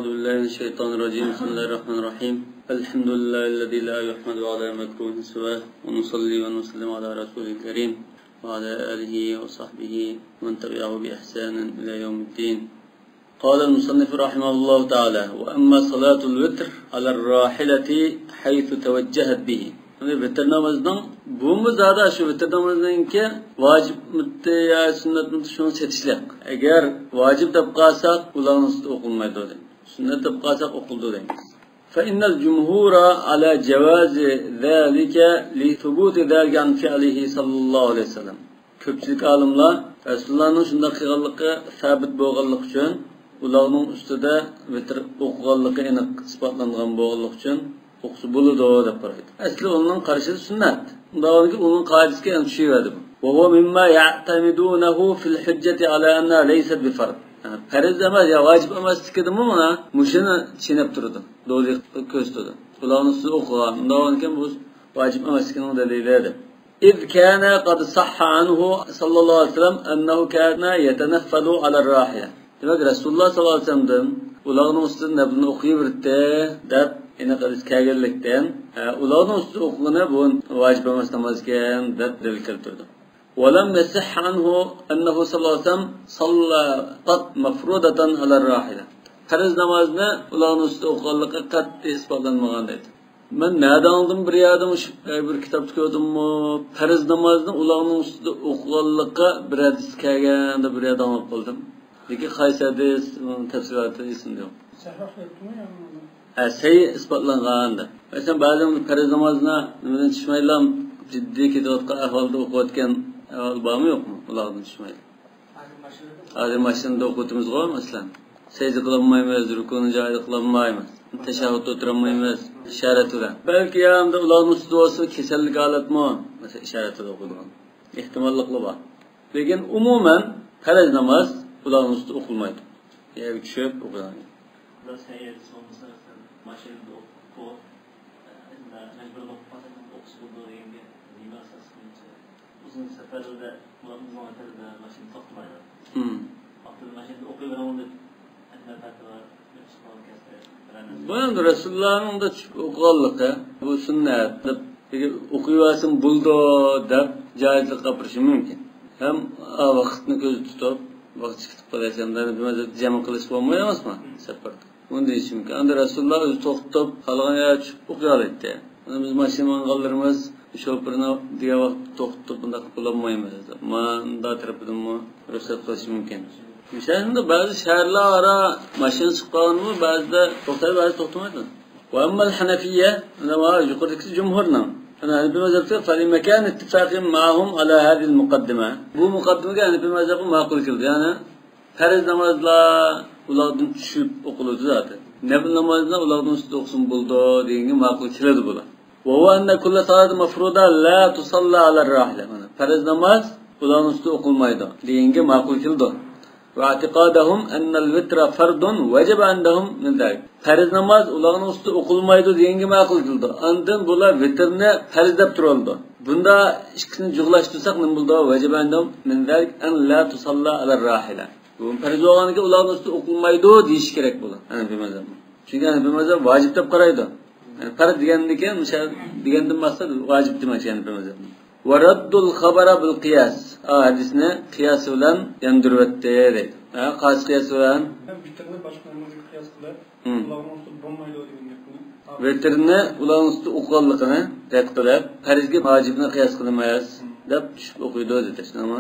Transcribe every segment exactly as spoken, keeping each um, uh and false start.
أعوذ بالله من الشيطان الرجيم. بسم الله الرحمن الرحيم. الحمد لله الذي لا يحمد على مكروه سواه، ونصلي ونسلم على رسوله الكريم وعلى آله وصحبه ومن تبعه بإحسان إلى يوم الدين. قال المصنف رحمه الله تعالى: وأما صلاة الوتر على الراحلة حيث توجهت به. يەنى ۋىتىر نامىزىنىڭ، بۇمۇ زادى شۇ ۋىتىر نامىزىنىڭكى ۋاجىپمىتى يا سۈننەتمىتى شۇنى سېتىشلىق. ئەگەر ۋاجىپ دەپ قالساق، ئۇلارنىڭ ئۈستىدە ئوقۇلمايدۇ دەيمىز. سۈننەت دەپ قالساق ئوقۇلىدۇ دەيمىز. فإن الجمهور على جواز ذلك لثبوت ذلك عن فعله صلى الله عليه وسلم. كۆپچىلىك ئالىملار رەسۇلۇللانىڭ شۇنداق قىلغانلىقى سابىت بولغانلىقى ئۈچۈن، ئۇلارنىڭ ئۈستىدە ۋىتىر ئوقۇغانلىقى ئېنىق ئىسپاتلانغان بولغانلىقى ئۈچۈن ئوقۇسا بولىدۇ دەپ قارايدۇ. ئەسلى ئۇنىڭ قارىشىدا سۈننەت. ئۇنداق بولغاندىكىن ئۇنىڭ قائىدىسىگە ئەنە چۈشۈۋەردى بۇ. وهو مما يعتمدونه في الحجة على أنها ليست بفرض. يەنى پەرز ئەمەس يا ۋاجىپ ئەمەسلىكىدىمۇ مانا مۇشۇنى چېنىپ تۇرىدۇ. دەلىل كۆرسىتىدۇ. ئۇلارنىڭ ئۈستىدە ئوقۇغان. ئۇنداق بولغاندىكىن بۇ ۋاجىپ ئەمەسلىكىنىڭ دەلىلى دەپ. إذ كان قد صح عنه صلى الله عليه وسلم أنه كان يتنفل على الراحلة. دېمەك، رەسۇلۇللا ساللاللاھۇ ئەلەيھى ۋەسەللەمدىن ئۇلارنىڭ ئۈستىدە نەپلىنى ئوقۇيۋېرەتتى دەپ ئېنىق ھەدىس كەلگەنلىكتىن، ئە، ئۇلارنىڭ ئۈستىدە ئوقۇغىنى بۇ ۋاجىپ ئەمەس ناماز ئىكەن دەپ دەلىل كەلتۈردى. ولم يصح عنه أنه صلى الله عليه وسلم صلى قط مفروضة على الراحلة. پەرز نامازنى ئۇلارنىڭ ئۈستىدە ئوقۇغانلىقى قەتئىي ئىسپاتلانمىغان دەيدۇ. مەن نەدە ئاڭلىدىم، بىر يەردىمۇ شۇ، بىر كىتابتا كۆردۈممۇ، پەرز نامازنى ئۇلارنىڭ ئۈستىدە ئوقۇغانلىقى بىر ھەدىستە كەلگەن دەپ بىر يەردە ئاڭلاپ قالدىم. لېكىن قايسى ھەدىس، ئۇنىڭ تەپسىلاتى ئېسىمدە يوق. سەھىھ دەپتىمۇ يا؟ ھە، سەھىھ ئىسپاتلانغان دەپ. مەسىلەن، بەزى پەرز نامازنى نېمىدىن چۈشمەيلا جىددىي كېتىۋاتقان ئەھۋالدا ئوقۇۋاتقان ئەھۋال بارمۇ يوقمۇ؟ ئۇلاردىن چۈشمەيلا. ھازىر ماشىنىدا ئوقۇۋاتىمىزغۇ، مەسىلەن. سەجدە قىلالمايمىز، رۇكۇنى جايىدا قىلالمايمىز، تەشەھھۇدتا ئولتۇرالمايمىز، ئىشارەت بىلەن. بەلكى يا ئەمدى ئۇلارنىڭ ئۈستىدە بولسا كېسەللىك ھالەتمۇ، مەسىلەن، ئىشارەتتە ئوقۇيدىغان ئېھتىماللىقلا بار. لېكىن ئومۇمەن پەرز ناماز ئۇلارنىڭ ئۈستىدە ئوقۇلمايدۇ. يەرگە چۈشۈپ ئوقۇيدىغان. بىراز سەھىھ ھەدىس بولمىسا، مەسىلەن، ماشىنىدا ئوقۇپ، مەجبۇرلۇق بولسا ئوقۇسا بولىدۇ دېگەنگە نېمە ئاساس؟ ئۇزۇن سەپەرلەردە، ئۇزۇن سەپەردە ماشىنا توختىمايدۇ. ھىم. ۋاقتىدا ماشىنىدا ئوقۇيۋېرىڭ دەپ، ئەنە پەتىۋا بۇ ئەمدى رەسۇلۇللانىڭ دا چۈشۈپ ئوقۇغانلىقى، بۇ سۈننەت دەپ، ئوقۇيۋەرسىمۇ بولىدۇ دەپ جايىزلىققا ئاپىرىشى مۇمكىن. ھەم ۋاقىتنى كۆزدە تۇتۇپ، ۋاقىت چىقىپ قالسا، ئەمدى بىر مەزگىل جەم قىلىشقا بولمايدۇ ئەمەسمۇ سەپەردە. ئۇنى دېيىشى مۇمكىن. ئەمدى رەسۇلۇللا ئۆزى توختاپ، خالىغان يەردە چۈشۈپ ئوقۇيالايتتى. ئەمدى بىز ماشىنا ماڭغانلىرىمىز شوپۇرنى دېگەن ۋاقىتتا توختىتىپ بۇنداق قىلالمايمىز. مانداق تەرىپىدىنمۇ رۇخسەت قىلىشى مۇمكىن. شۇنىڭدە بەزى شەھەرلەر ئارا ماشىنا چىقىپ قالغىنىمۇ بەزىدە توختايدۇ، بەزىدە توختىمايدۇ. وأما الحنفية، مانا يۇقىرىدىكىسى جۇمھۇرنىڭ. مانا ھەنەفىي مەزھەپتە فلمكان اتفاقهم معهم على هذه المقدمة. بۇ مۇقەددىمىگە ھەنەفىي مەزھەپمۇ ماقۇل كېلىدۇ. يەنى پەرز نامازلار ئۇلاردىن چۈشۈپ ئوقۇلىدۇ زادى. نەپىل نامازلار ئۇلاردىن ئۈستىدە ئوقۇسىمۇ بولىدۇ دېگەنگە ماقۇل كېلىدۇ بۇلار. وهو أن كل صلاة مفروضة لا تصلى على الراحلة. مانا، پەرز ناماز ئۇلارنىڭ ئۈستىدە ئوقۇلمايدۇ دېگەنگە ماقۇل كېلىدۇ. واعتقادهم أن الوتر فرض وجب عندهم من ذلك. پەرز ناماز ئۇلارنىڭ ئۈستىدە ئوقۇلمايدۇ دېگەنگە ماقۇل كېلىدۇ. ئاندىن بۇلار ۋىتىرنى پەرز دەپ تۇرۇۋالىدۇ. بۇندا ئىككىسىنى جۇغلاشتۇرساق نېمە بولىدۇ؟ وجب عندهم من ذلك أن لا تصلى على الراحلة. بۇ پەرز بولغاندىكىن ئۇلارنىڭ ئۈستىدە ئوقۇلمايدۇ دېيىشى كېرەك بۇلار، ھەنەفىي مەزھەپنىڭ. چۈنكى ھەنەفىي مەزھەپ ۋاجىپ دەپ قارايدۇ. يەنى پەرز دېگەندىكىن، مۇشۇ دېگەندىن مەقسەت ۋاجىپ دېمەكچى ھەنەفىي مەزھەپنىڭ. ورد الخبر بالقياس. ئا، ھەدىسنى قىياس بىلەن ياندۇرۇۋەتتى دەيدۇ. ھە، قايسى قىياس بىلەن؟ ۋىتىرنى باشقا نامازغا قىياس قىلىپ، ھىم. ئۇلارنىڭ ئۈستىدە بولمايدۇ دېگەن گەپنى. ۋىتىرنى ئۇلارنىڭ ئۈستىدە ئوقۇغانلىقىنى رەت قىلىپ، پەرزگە ۋاجىپنى قىياس قىلىمىز، ھىم. دەپ چۈشۈپ ئوقۇيدۇ دېدى، شۇنداقمۇ؟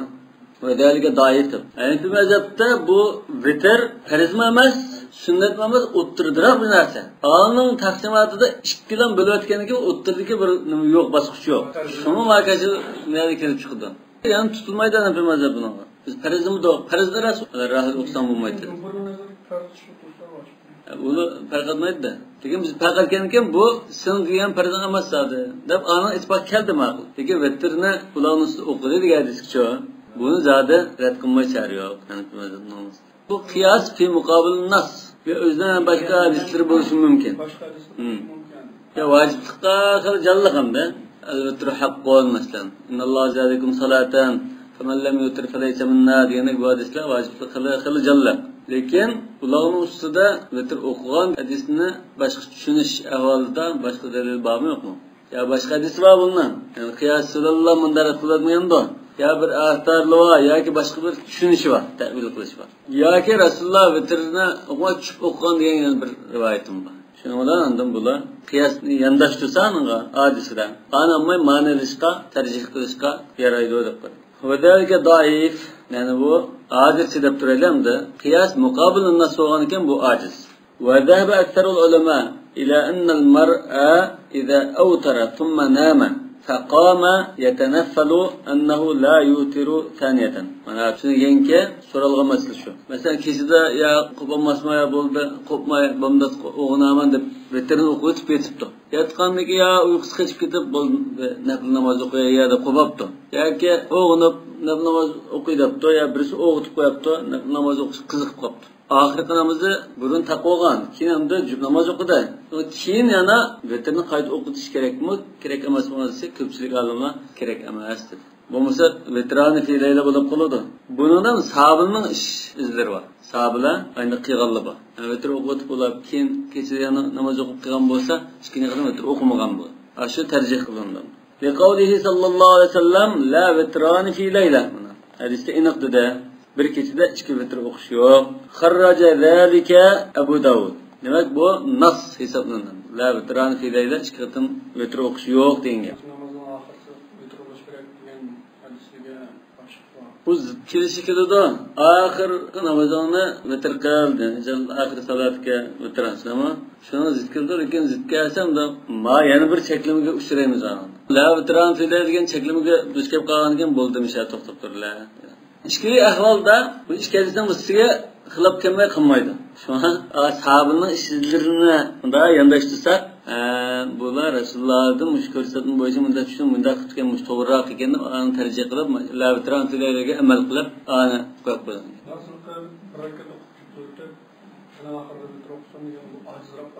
ۋە دەلىكە دائىف. ھەنەفىي مەزھەپتە بۇ ۋىتىر پەرزمۇ ئەمەس، سۈننەتمۇ ئەمەس، ئوتتۇرىدىراق بىر نەرسە. ئالىمنىڭ تەقسىماتىدا ئىككىلەن بۆلۈۋەتكەندىن كېيىن ئوتتۇرىدىكى بىر نېمە يوق، باسقۇچ يوق. شۇڭا ماكاشى نەدە كېلىپ چىقىدۇ. يەنى تۇتۇلمايدۇ ھەنەفىي مەزھەپ بۇنىڭغا. بىز پەرزنى دەپ، پەرزنى رەسۇل راھەت ئوقۇساڭ بولمايدۇ. جۇمھۇرنىڭ نەزىرىدە پەرز ئىش ئوتتۇرىسىدا ۋاجىپ. ئۇنى پەرق ئەتمەيدۇ. لېكىن بىز پەرق ئەتكەندىكىن بۇ سېنىڭ دېگەن پەرزىڭ ئەمەس زادى دەپ ئانىڭ ئىسپاتى كەلدى ماقۇل. لېكىن ۋىتىرنى ئۇلارنىڭ ئۈستىدە ئوقۇدى دېگەن ھەدىسكىچۇ. بۇنى زادى رەت قىلماي چارە يوق. ھەنەفىي مەزھەپنىڭ. بۇ قىياس في مقابل النص. ۋە ئۆزىدىن باشقا ھەدىسلىرى بولۇشى مۇمكىن. باشقا ھەدىسلىرى ھىم. بولۇشى مۇمكىن. يا ۋاجىپلىققا خېلى جانلىق ئەمدى. الوتر حق، مەسىلەن. إن الله زادكم صلاة مَنْ لَمْ يُوتِرْ فَلَيْسَ مِنَّا دېگەندەك بۇ ھەدىسلەر ۋاجىپلىق خېلى، خېلى جانلىق. لېكىن بۇلارنىڭ ئۈستىدە ۋىتىر ئوقۇغان ھەدىسنى باشقا چۈشىنىش ئەھۋالىدا باشقا دەلىل بارمۇ يوقمۇ؟ يا باشقا ھەدىس بار بۇنىڭ. يەنى قىياس بىلەنلا مۇندا رەت قىلىنمىغاندۇ. يا بىر ئەسەرلىرى بار ياكى باشقا بىر چۈشىنىشى بار، تەۋىل قىلىشى بار. ياكى رەسۇلۇللا ۋىتىرنى ئوقۇماي چۈشۈپ ئوقۇغان دېگەن يەنە بىر رىۋايىتىم بار. شۇنىڭ بىلەن ئاندىن بۇلار قىياسنى يانداشتۇرسا ئانىڭغا، ھادىسىدە. ئانا ئالماي مەنە ئېلىشقا، تەرجىھ قىلىشقا يارايدۇ دەپ قويدى. وَذَلِكَ ضَعِيفٌ، يەنى بۇ ھازىرچە دەپ تۇرايلى ئەمدى. قىياس مۇقابىل نەس بولغانىكەن بۇ ئاجىز. وَذَهَبَ أَكْثَرُ الْعُلَمَاءِ إِلَى أَنَّ الْمَرْءَ إِذَا أَوْتَرَ ثُمَّ نَامَ فَقَامَ يَتَنَفَّلُ أَنَّهُ لَا يُوتِرُ ثَانِيَةً. مانا چۈشىنىگەنكى سورالغان مەسىلە شۇ. مەسىلەن، كېچىدە يا قوپالماسمۇ يا بولدى، قوپماي بامدات ئويغىنارمەن دەپ ۋىتىرنى ئوقۇۋېتىپ يېتىپتۇ. ياتقاندىكى يا ئۇيقۇسى قېچىپ كېتىپ، بولدى، نەپلى ناماز ئوقۇياي يا دەپ قوپاپتۇ. ياكى ئويغىنىپ نەپلى ناماز ئوقۇي دەپتۇ، يا بىرسى ئويغىتىپ قوياپتۇ، نەپلى ناماز ئوقۇشقا قىزىقىپ قاپتۇ. ئاخىرقى نامىزى بۇرۇن تاقىۋالغان، كېيىن ئەمدى جۈپ ناماز ئوقۇدى. كېيىن يەنە ۋىتىرنى قايتا ئوقۇتۇش كېرەكمۇ، كېرەك ئەمەسمۇ دېسە، كۆپچىلىك ئالىملار كېرەك ئەمەس دېدى. بولمىسا ۋىترانى فى لەيلە بولۇپ قالىدۇ. بۇنىڭدا ساھابىلەرنىڭ ئىش ئىزلىرى بار. ساھابىلەر ئاينى قىلغانلار بار. يەنى ۋىتىر ئوقۇۋېتىپ بولۇپ، كېيىن كېچىدە يەنە ناماز ئوقۇپ قىلغان بولسا، ئىككىنچى قېتىم ۋىتىر ئوقۇمىغان بولىدۇ. ئاشۇ تەرجىھ قىلىنىدۇ. لقوله صلى الله عليه وسلم لا وتران في ليلة. مانا ھەدىستە ئېنىق دېدى. بىر كېچىدە ئىككى ۋىتىر ئوقۇش يوق. خرج ذلك أبو داود. دېمەك، بۇ نەس ھېسابلىنىدۇ. لا وتران في ليلة، ئىككى قېتىم ۋىتىر ئوقۇش يوق دېگەن گەپ. نامازنىڭ ئاخىرسى ۋىتىر بولۇش كېرەك دېگەن ھەدىسلىگە باشلىق بار. بۇ زىت كېلىشى كېلىدۇ. ئاخىرقى نامىزىڭنى ۋىتىر قىل، جەننەتنىڭ ئاخىرى سالاتىكە ۋىتىر دېسەمۇ، شۇنىڭ زىت كېلىدۇ. لېكىن زىت كەلسە، ئۇندا ما يەنە بىر چەكلىمىگە ئۇچرايمىز ئاندىن. لا ۋتران في ليلة دېگەن چەكلىمىگە دۇچ كېلىپ قالغاندىكىن بولدى، مىشە توختاپ تۇرلا. ئىككىلى ئەھۋالدا بۇ ئىككى ھەدىسنىڭ ئۈستىگە خىلاپ كەلمەي قالمايدۇ. شۇڭا، ئا، ساھابىنىڭ ئىش ئىزلىرىنى مۇنداق يانداشتۇرساق، ئە، بۇلار رەسۇلۇللاھتىن مۇشۇ كۆرسەتمە بويىچە مۇنداق چۈشۈنۈپ، مۇنداق قىلىپ كەتكەن، مۇشۇ توغرىراق ئىكەن دەپ، ئانى تەرجىھ قىلىپ، لا ۋتران في ليلة دېگەنگە ئەمەل قىلىپ، ئانى قويۇپ قويغان.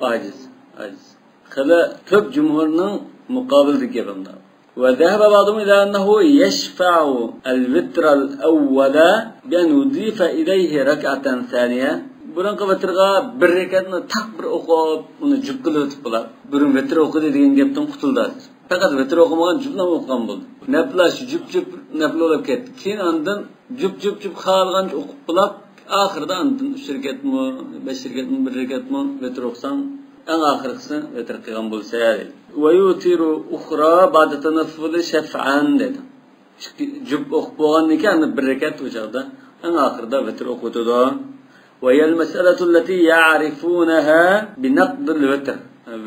ئاجىز، ئاجىز. خېلى كۆپ جۇمھۇرنىڭ مۇقابىلىدىكى گەپ ئەمدى. وذهب بعضهم إلى أنه يشفع الوتر الأول بأن يضيف إليه ركعة ثانية. بۇرۇنقى ۋىتىرغا بىر رەكەتنى تاق بىر ئوقۇپ، ئۇنى جۈپ قىلىۋېتىپ بولار. بۇرۇن ۋىتىر ئوقۇدى دېگەن گەپتىن قۇتۇلدى ھازىر. پەقەت ۋىتىر ئوقۇمىغان، جۈپلا ئوقۇغان بولدى. نەپلە شۇ جۈپ-جۈپ نەپلە بولۇپ كەتتى. كېيىن ئاندىن جۈپ-جۈپ جۈپ خالىغانچە ئوقۇپ بولاپ، ئاخىرىدا ئاندىن ئۈچ رەكەتمۇ، بەش رەكەتمۇ، بىر رەكەتمۇ ۋىتىر ئوقۇساڭ، ئەڭ ئاخىرقىسى ۋىتىر قىلغان بولسا دەيدۇ. ويوتر أخرى بعد التنفل شفعا دەيدۇ. ئىككى جۈپ ئوقۇپ بولغاندىن كېيىن ئاندىن بىر رەكەت ئۇ چاغدا ئەڭ ئاخىرىدا ۋىتىر ئوقۇۋېتىدۇ. وهي المسألة التي يعرفونها بنقض الوتر.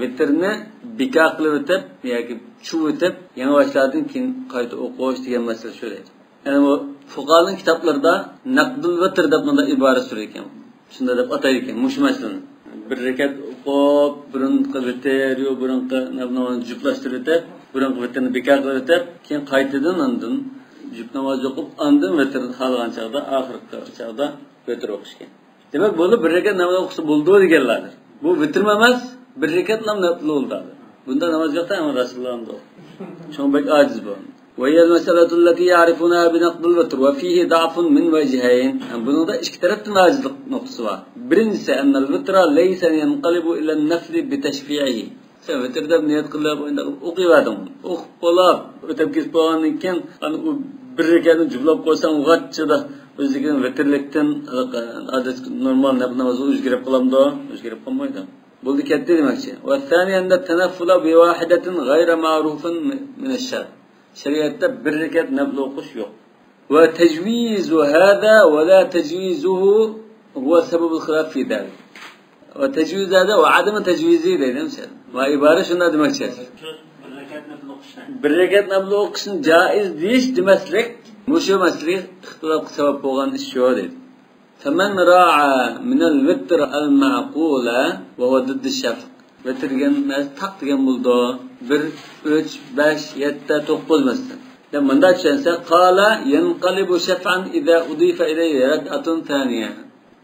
ۋىتىرنى بىكار قىلىۋېتىپ ياكى چۇۋېتىپ، يېڭى باشلاردىن كېيىن قايتا ئوقۇش دېگەن مەسىلە شۇ دەيدۇ. يەنى بۇ فۇقاھانىڭ كىتابلىرىدا نەقدۇل ۋىتىر دەپ مۇنداق ئىبارە سۈرىدىكەن. شۇنداق دەپ ئاتايدىكەن مۇشۇ مەسىلىنى. بىر رەكەت ئوقۇپ، بۇرۇنقى ۋىتىر، يو بۇرۇنقى نەپلىنى جۈپلەشتۈرۈۋېتىپ، بۇرۇنقى ۋىتىرنى بىكار قىلىۋېتىپ، كېيىن قايتىدىن ئاندىن جۈپ ناماز ئوقۇپ، ئاندىن ۋىتىر خالىغان چاغدا، ئاخىرقى چاغدا ۋىتىر ئوقۇش ئىكەن. دېمەك، بۇنى بىر رەكەت ناماز ئوقۇسا بولىدۇ دېگەنلەردۇر. بۇ ۋىتىرمۇ ئەمەس، بىر رەكەتلا نەپلى بولىدۇ. بۇنداق ناماز يوقتا، ئەمما رەسۇلۇللاھمۇ. شۇڭا بەك ئاجىز بۇ. وهي المسألة التي يعرفونها بنقض الوتر وفيه ضعف من وجهين. بۇنىڭدا ئىككى تەرەپتىن ئاجىزلىق نۇقتىسى بار. بىرىنچىسى، أن الوتر ليس ينقلب إلى النفل بتشفيعه. سەن ۋىتىر دەپ نىيەت قىلىپ، ئۇنداق ئوقۇۋەردىڭ. ئوقۇپ بولاپ، ئۆتۈپ كېتىپ بولغاندىن كېيىن، ئانا ئۇ بىر رەكەتنى جۈپلەپ قويساڭ، غاچچىدا ئۆزىدىن ۋىتىرلىكتىن ئادەتتىكى نورمال نەپلى نامازغا ئۆزگىرىپ قالامدۇ؟ ئۆزگىرىپ قالمايدۇ. بولدى، كەتتى دېمەكچى. والثاني أن التنفل بواحدة غير معروف من الشرع. شەرىئەتتە بىر رەكەت نەپلى ئوقۇش يوق. وتجويز هذا ولا تجويزه هو سبب الخلاف في ذلك. وتجويز هذا وعدم تجويزه دەيدۇ. ۋە ئىبارە شۇنداق دېمەكچى. بىر رەكەت نەپلى ئوقۇشنى جائىز دېيىش دېمەسلىك، مۇشۇ مەسىلىگە ئىختىلاپقا سەۋەب بولغان ئىش شۇ دەيدۇ. فمن راعى من الوتر المعقول وهو ضد الشفع. ۋىتىر دېگەن نەرسە تاق دېگەن بولىدۇ. بىر، ئۈچ، بەش، يەتتە، توققۇز مەسىلەن. دەپ مۇنداق چۈشەنسە، قال ينقلب شفعا إذا أضيف إليه ركعة ثانية.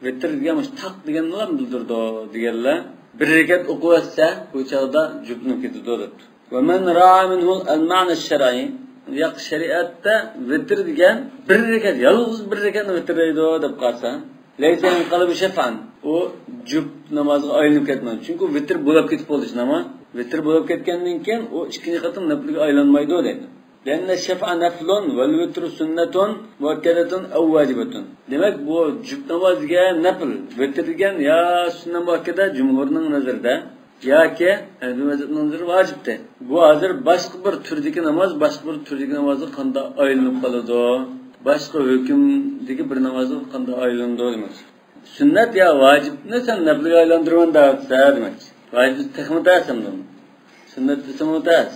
ۋىتىر دېگەن مۇشۇ تاق دېگەننىلا بىلدۈرىدۇ دېگەنلەر بىر رەكەت ئوقۇۋەتسە، بۇ چاغدا جۈپنىڭ كېتىدۇ دەپتۇ. ومن راعى منه المعنى الشرعي، ياق، شەرىئەتتە ۋىتىر دېگەن بىر رەكەت، يالغۇز بىر رەكەتنى ۋىتىر دەيدۇ دەپ قالسا، لەيسە يەنقەلىبۇ شەپئەن، ئۇ جۈپ نامازغا ئايلىنىپ كەتمەيدۇ. چۈنكى ئۇ ۋىتىر بولاپ كېتىپ بولدى، شۇنداقمۇ؟ ۋىتىر بولاپ كەتكەندىن كېيىن ئۇ ئىككىنچى قېتىم نەپلىگە ئايلانمايدۇ دەيدۇ. لأن الشفع نفل والوتر سنة مؤكدة أو واجبة. دېمەك، بۇ جۈپ ناماز دېگەن نەپل، ۋىتىر دېگەن يا سۈننە مۇئەككەدە جۇمھۇرنىڭ نەزىرىدە، ياكى ھەنەفىي مەزھەبنىڭ نەزىرىدە ۋاجىپتى. بۇ ھازىر باشقا بىر تۈردىكى ناماز، باشقا بىر تۈردىكى نامازغا قانداق ئايلىنىپ قالىدۇ؟ باشقا ھۆكۈمدىكى بىر نامازغا قانداق ئايلىنىدۇ دېمەكچى. سۈننەت يا ۋاجىپنى سەن نەپلىگە ئايلاندۇرىمەن دەۋاتىسەن دېمەكچى. ۋاجىپ تېخىمۇ تەس ئەمدى. سۈننەت دېسىمۇ تەس.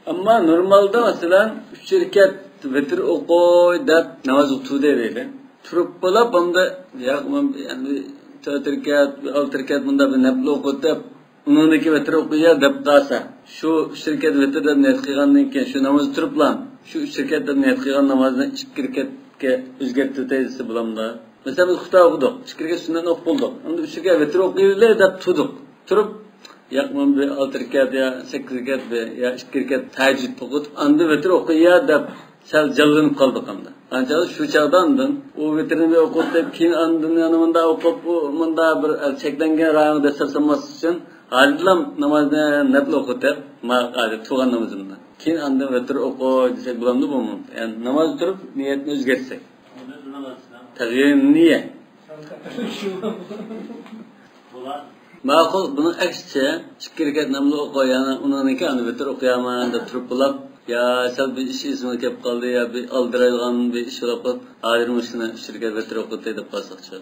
ئەمما نورمالدا، مەسىلەن، ئۈچ رەكەت ۋىتىر ئوقۇي دەپ نامازغا تۇردى دەيلى. تۇرۇپ بولاپ، ئەمدى ياق، مەن ئەمدى تۆت رەكەت، ئالتە رەكەت مۇنداق بىر نەپلى ئوقۇپ دەپ، ئۇنىڭدىكى ۋىتىر ئوقۇيا دەپ قالسا، شۇ ئۈچ رەكەت ۋىتىر دەپ نىيەت قىلغاندىن كېيىن، شۇ نامازدا تۇرۇپلا، شۇ ئۈچ رەكەت دەپ نىيەت قىلغان نامازنى ئىككى رەكەتكە ئۆزگەرتىۋېتەي دېسە بولامدۇ؟ مەسىلەن، بىز خۇدا ئوقۇدۇق، ئىككى رەكەت سۈننەتنى ئوقۇپ بولدۇق، ئەمدى ئۈچ رەكەت ۋىتىر ئوقۇيلى دەپ تۇردۇق. تۇرۇپ، ياق، مەن بىر ئالتە رەكەت يا سەككىز رەكەت بىر يا ئىككى رەكەت تەھەججۇد ئوقۇپ، ئاندىن ۋىتىر ئوقۇيا دەپ سەل جانلىنىپ قالدۇق ئەمدى. ئانچە شۇ چاغدا ئاندىن ئۇ ۋىتىرنى بىر ئوقۇپ دەپ، كېيىن ئاندىن يەنە مۇنداق ئوقۇپ، ئۇ مۇنداق بىر چەكلەنگەن رايونغا دەسسەپ سالماسلىق ئۈچۈن، ھازىرلا نامازنى نەپلى ئوقۇپ دەپ، ما-، ھازىر تۇرغان نامىزىمدا. كېيىن ئاندىن ۋىتىر ئوقۇي دېسەك بولامدۇ بۇمۇ؟ يەنى نامازدا تۇرۇپ نىيەتنى ئۆزگەرتسەك. تەغيىر نىيە. ماقۇل، بۇنىڭ ئەكسىچە، ئىككى رەكەت نەپلى ئوقۇي، يەنى ئۇنىڭدىن كېيىن ئەمدى ۋىتىر ئوقۇيمەن دەپ تۇرۇپ بولاپ، يا سەل بىر ئىش ئېسىمگە كېلىپ قالدى، يا بىر ئالدىرايدىغان بىر ئىش بولۇپ قالىدۇ، ھازىر مۇشۇنى ئۈچ رەكەت ۋىتىر ئوقۇتاي دەپ قالساقچۇ.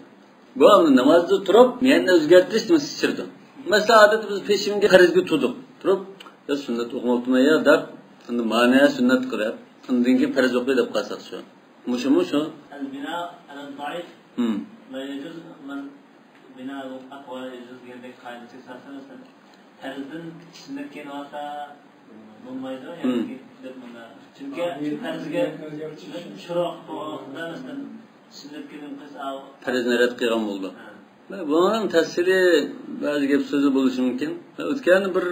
بۇ ئەمدى نامازدا تۇرۇپ نىيەتنى ئۆزگەرتىش نېمىسى چىرىدۇ؟ مەسىلەن، ئادەتتە بىز پېشىنگە پەرزگە تۇردۇق. تۇرۇپ، يا سۈننەت ئوقۇماپتىمەن يا دەپ، ئەمدى مانە سۈننەتقا دەپ، ئاندىن كېيىن پەرز ئوقۇي دەپ قالساقچۇ. مۇشۇمۇ شۇ. البناء على الضعيف لا يجوز، من بناء على القوي لا يجوز دېگەندەك قائىدىسى ئاساسەن، مەسىلەن، پەرزدىن سۈننەتكە كېلىۋاتسا بولمايدۇ، يەنى دەپ مۇنداق. چۈنكى پەرزگە شۇراق بولغاندا، مەسىلەن، سۈننەتكە دېگەن قىلسا، پەرزنى رەت قىلغان بولىدۇ. ھە. بۇنىڭ تەپسىلىي بەزى گەپ سۆزى بولۇشى مۇمكىن. مەن ئۆتكەندە بىر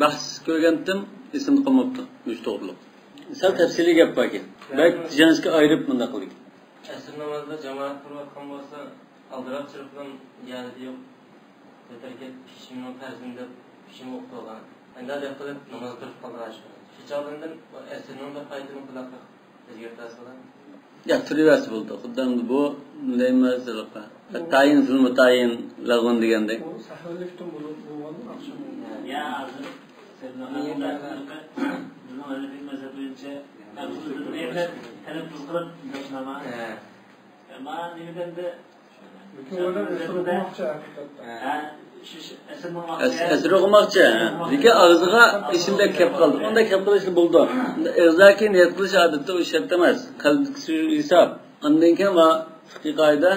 بەھس كۆرگەنتىم، ئېسىمدە قالماپتۇ، مۇشۇ توغرۇلۇق. سەل تەپسىلىي گەپ باركەن. بەك جىنسكا ئايرىپ مۇنداق قىلدى. ئەسىر نامازدا جامائەت تۇرۇۋاتقان بولسا، ئالدىراپ چىرىپلا يەردە يوق، كۆتەرگەن پېشىمنىڭ پەرزىنى دەپ پېشىم ئوقۇپ قالغان. ئەندى دەپ قىلىپ ناماز تۇرۇپ قالغان شۇ. شۇ چاغدىن ئەسىرنىڭ دەپ قايتىدىمۇ قۇلاققا ئۆزگەرتىۋەتسىلا. ياق، تۇرۇۋەرسە بولىدۇ. خۇددى ئەمدى بۇ نېمە دەيمىز، تايىن فىل مۇتايىن لەغۋۇن دېگەندەك. بۇ سەھۋىلىكتىن بولۇپ بولغاندۇ ئاخشام. يا، ھازىر سەھۋىلىك بىزنىڭ ھەنەفىي مەزھەپ بويىچە تەلەپپۇز قىلىپ دەپنامە. ھە. مانا نېمە دەمدە لېكىن ئۇلار ئەسىر ئوقۇماقچى ھەقىقەتەن. ھە، شۇ، شۇ ئەسىرنىڭ ۋاقتى. ئەس-، ئەسىر ئوقۇماقچى، ھە. لېكىن ئاغزىغا ئېسىمدەك كەپ قالدى. ئۇنداق كەپ قېلىشلا بولىدۇ. ئېغىزدىكى نىيەت قىلىش ئادەتتە ئۇ شەرت ئەمەس. قەلبتىكى شۇ ھېساب. ئاندىن كېيىن ۋە فىقھىي قائىدە،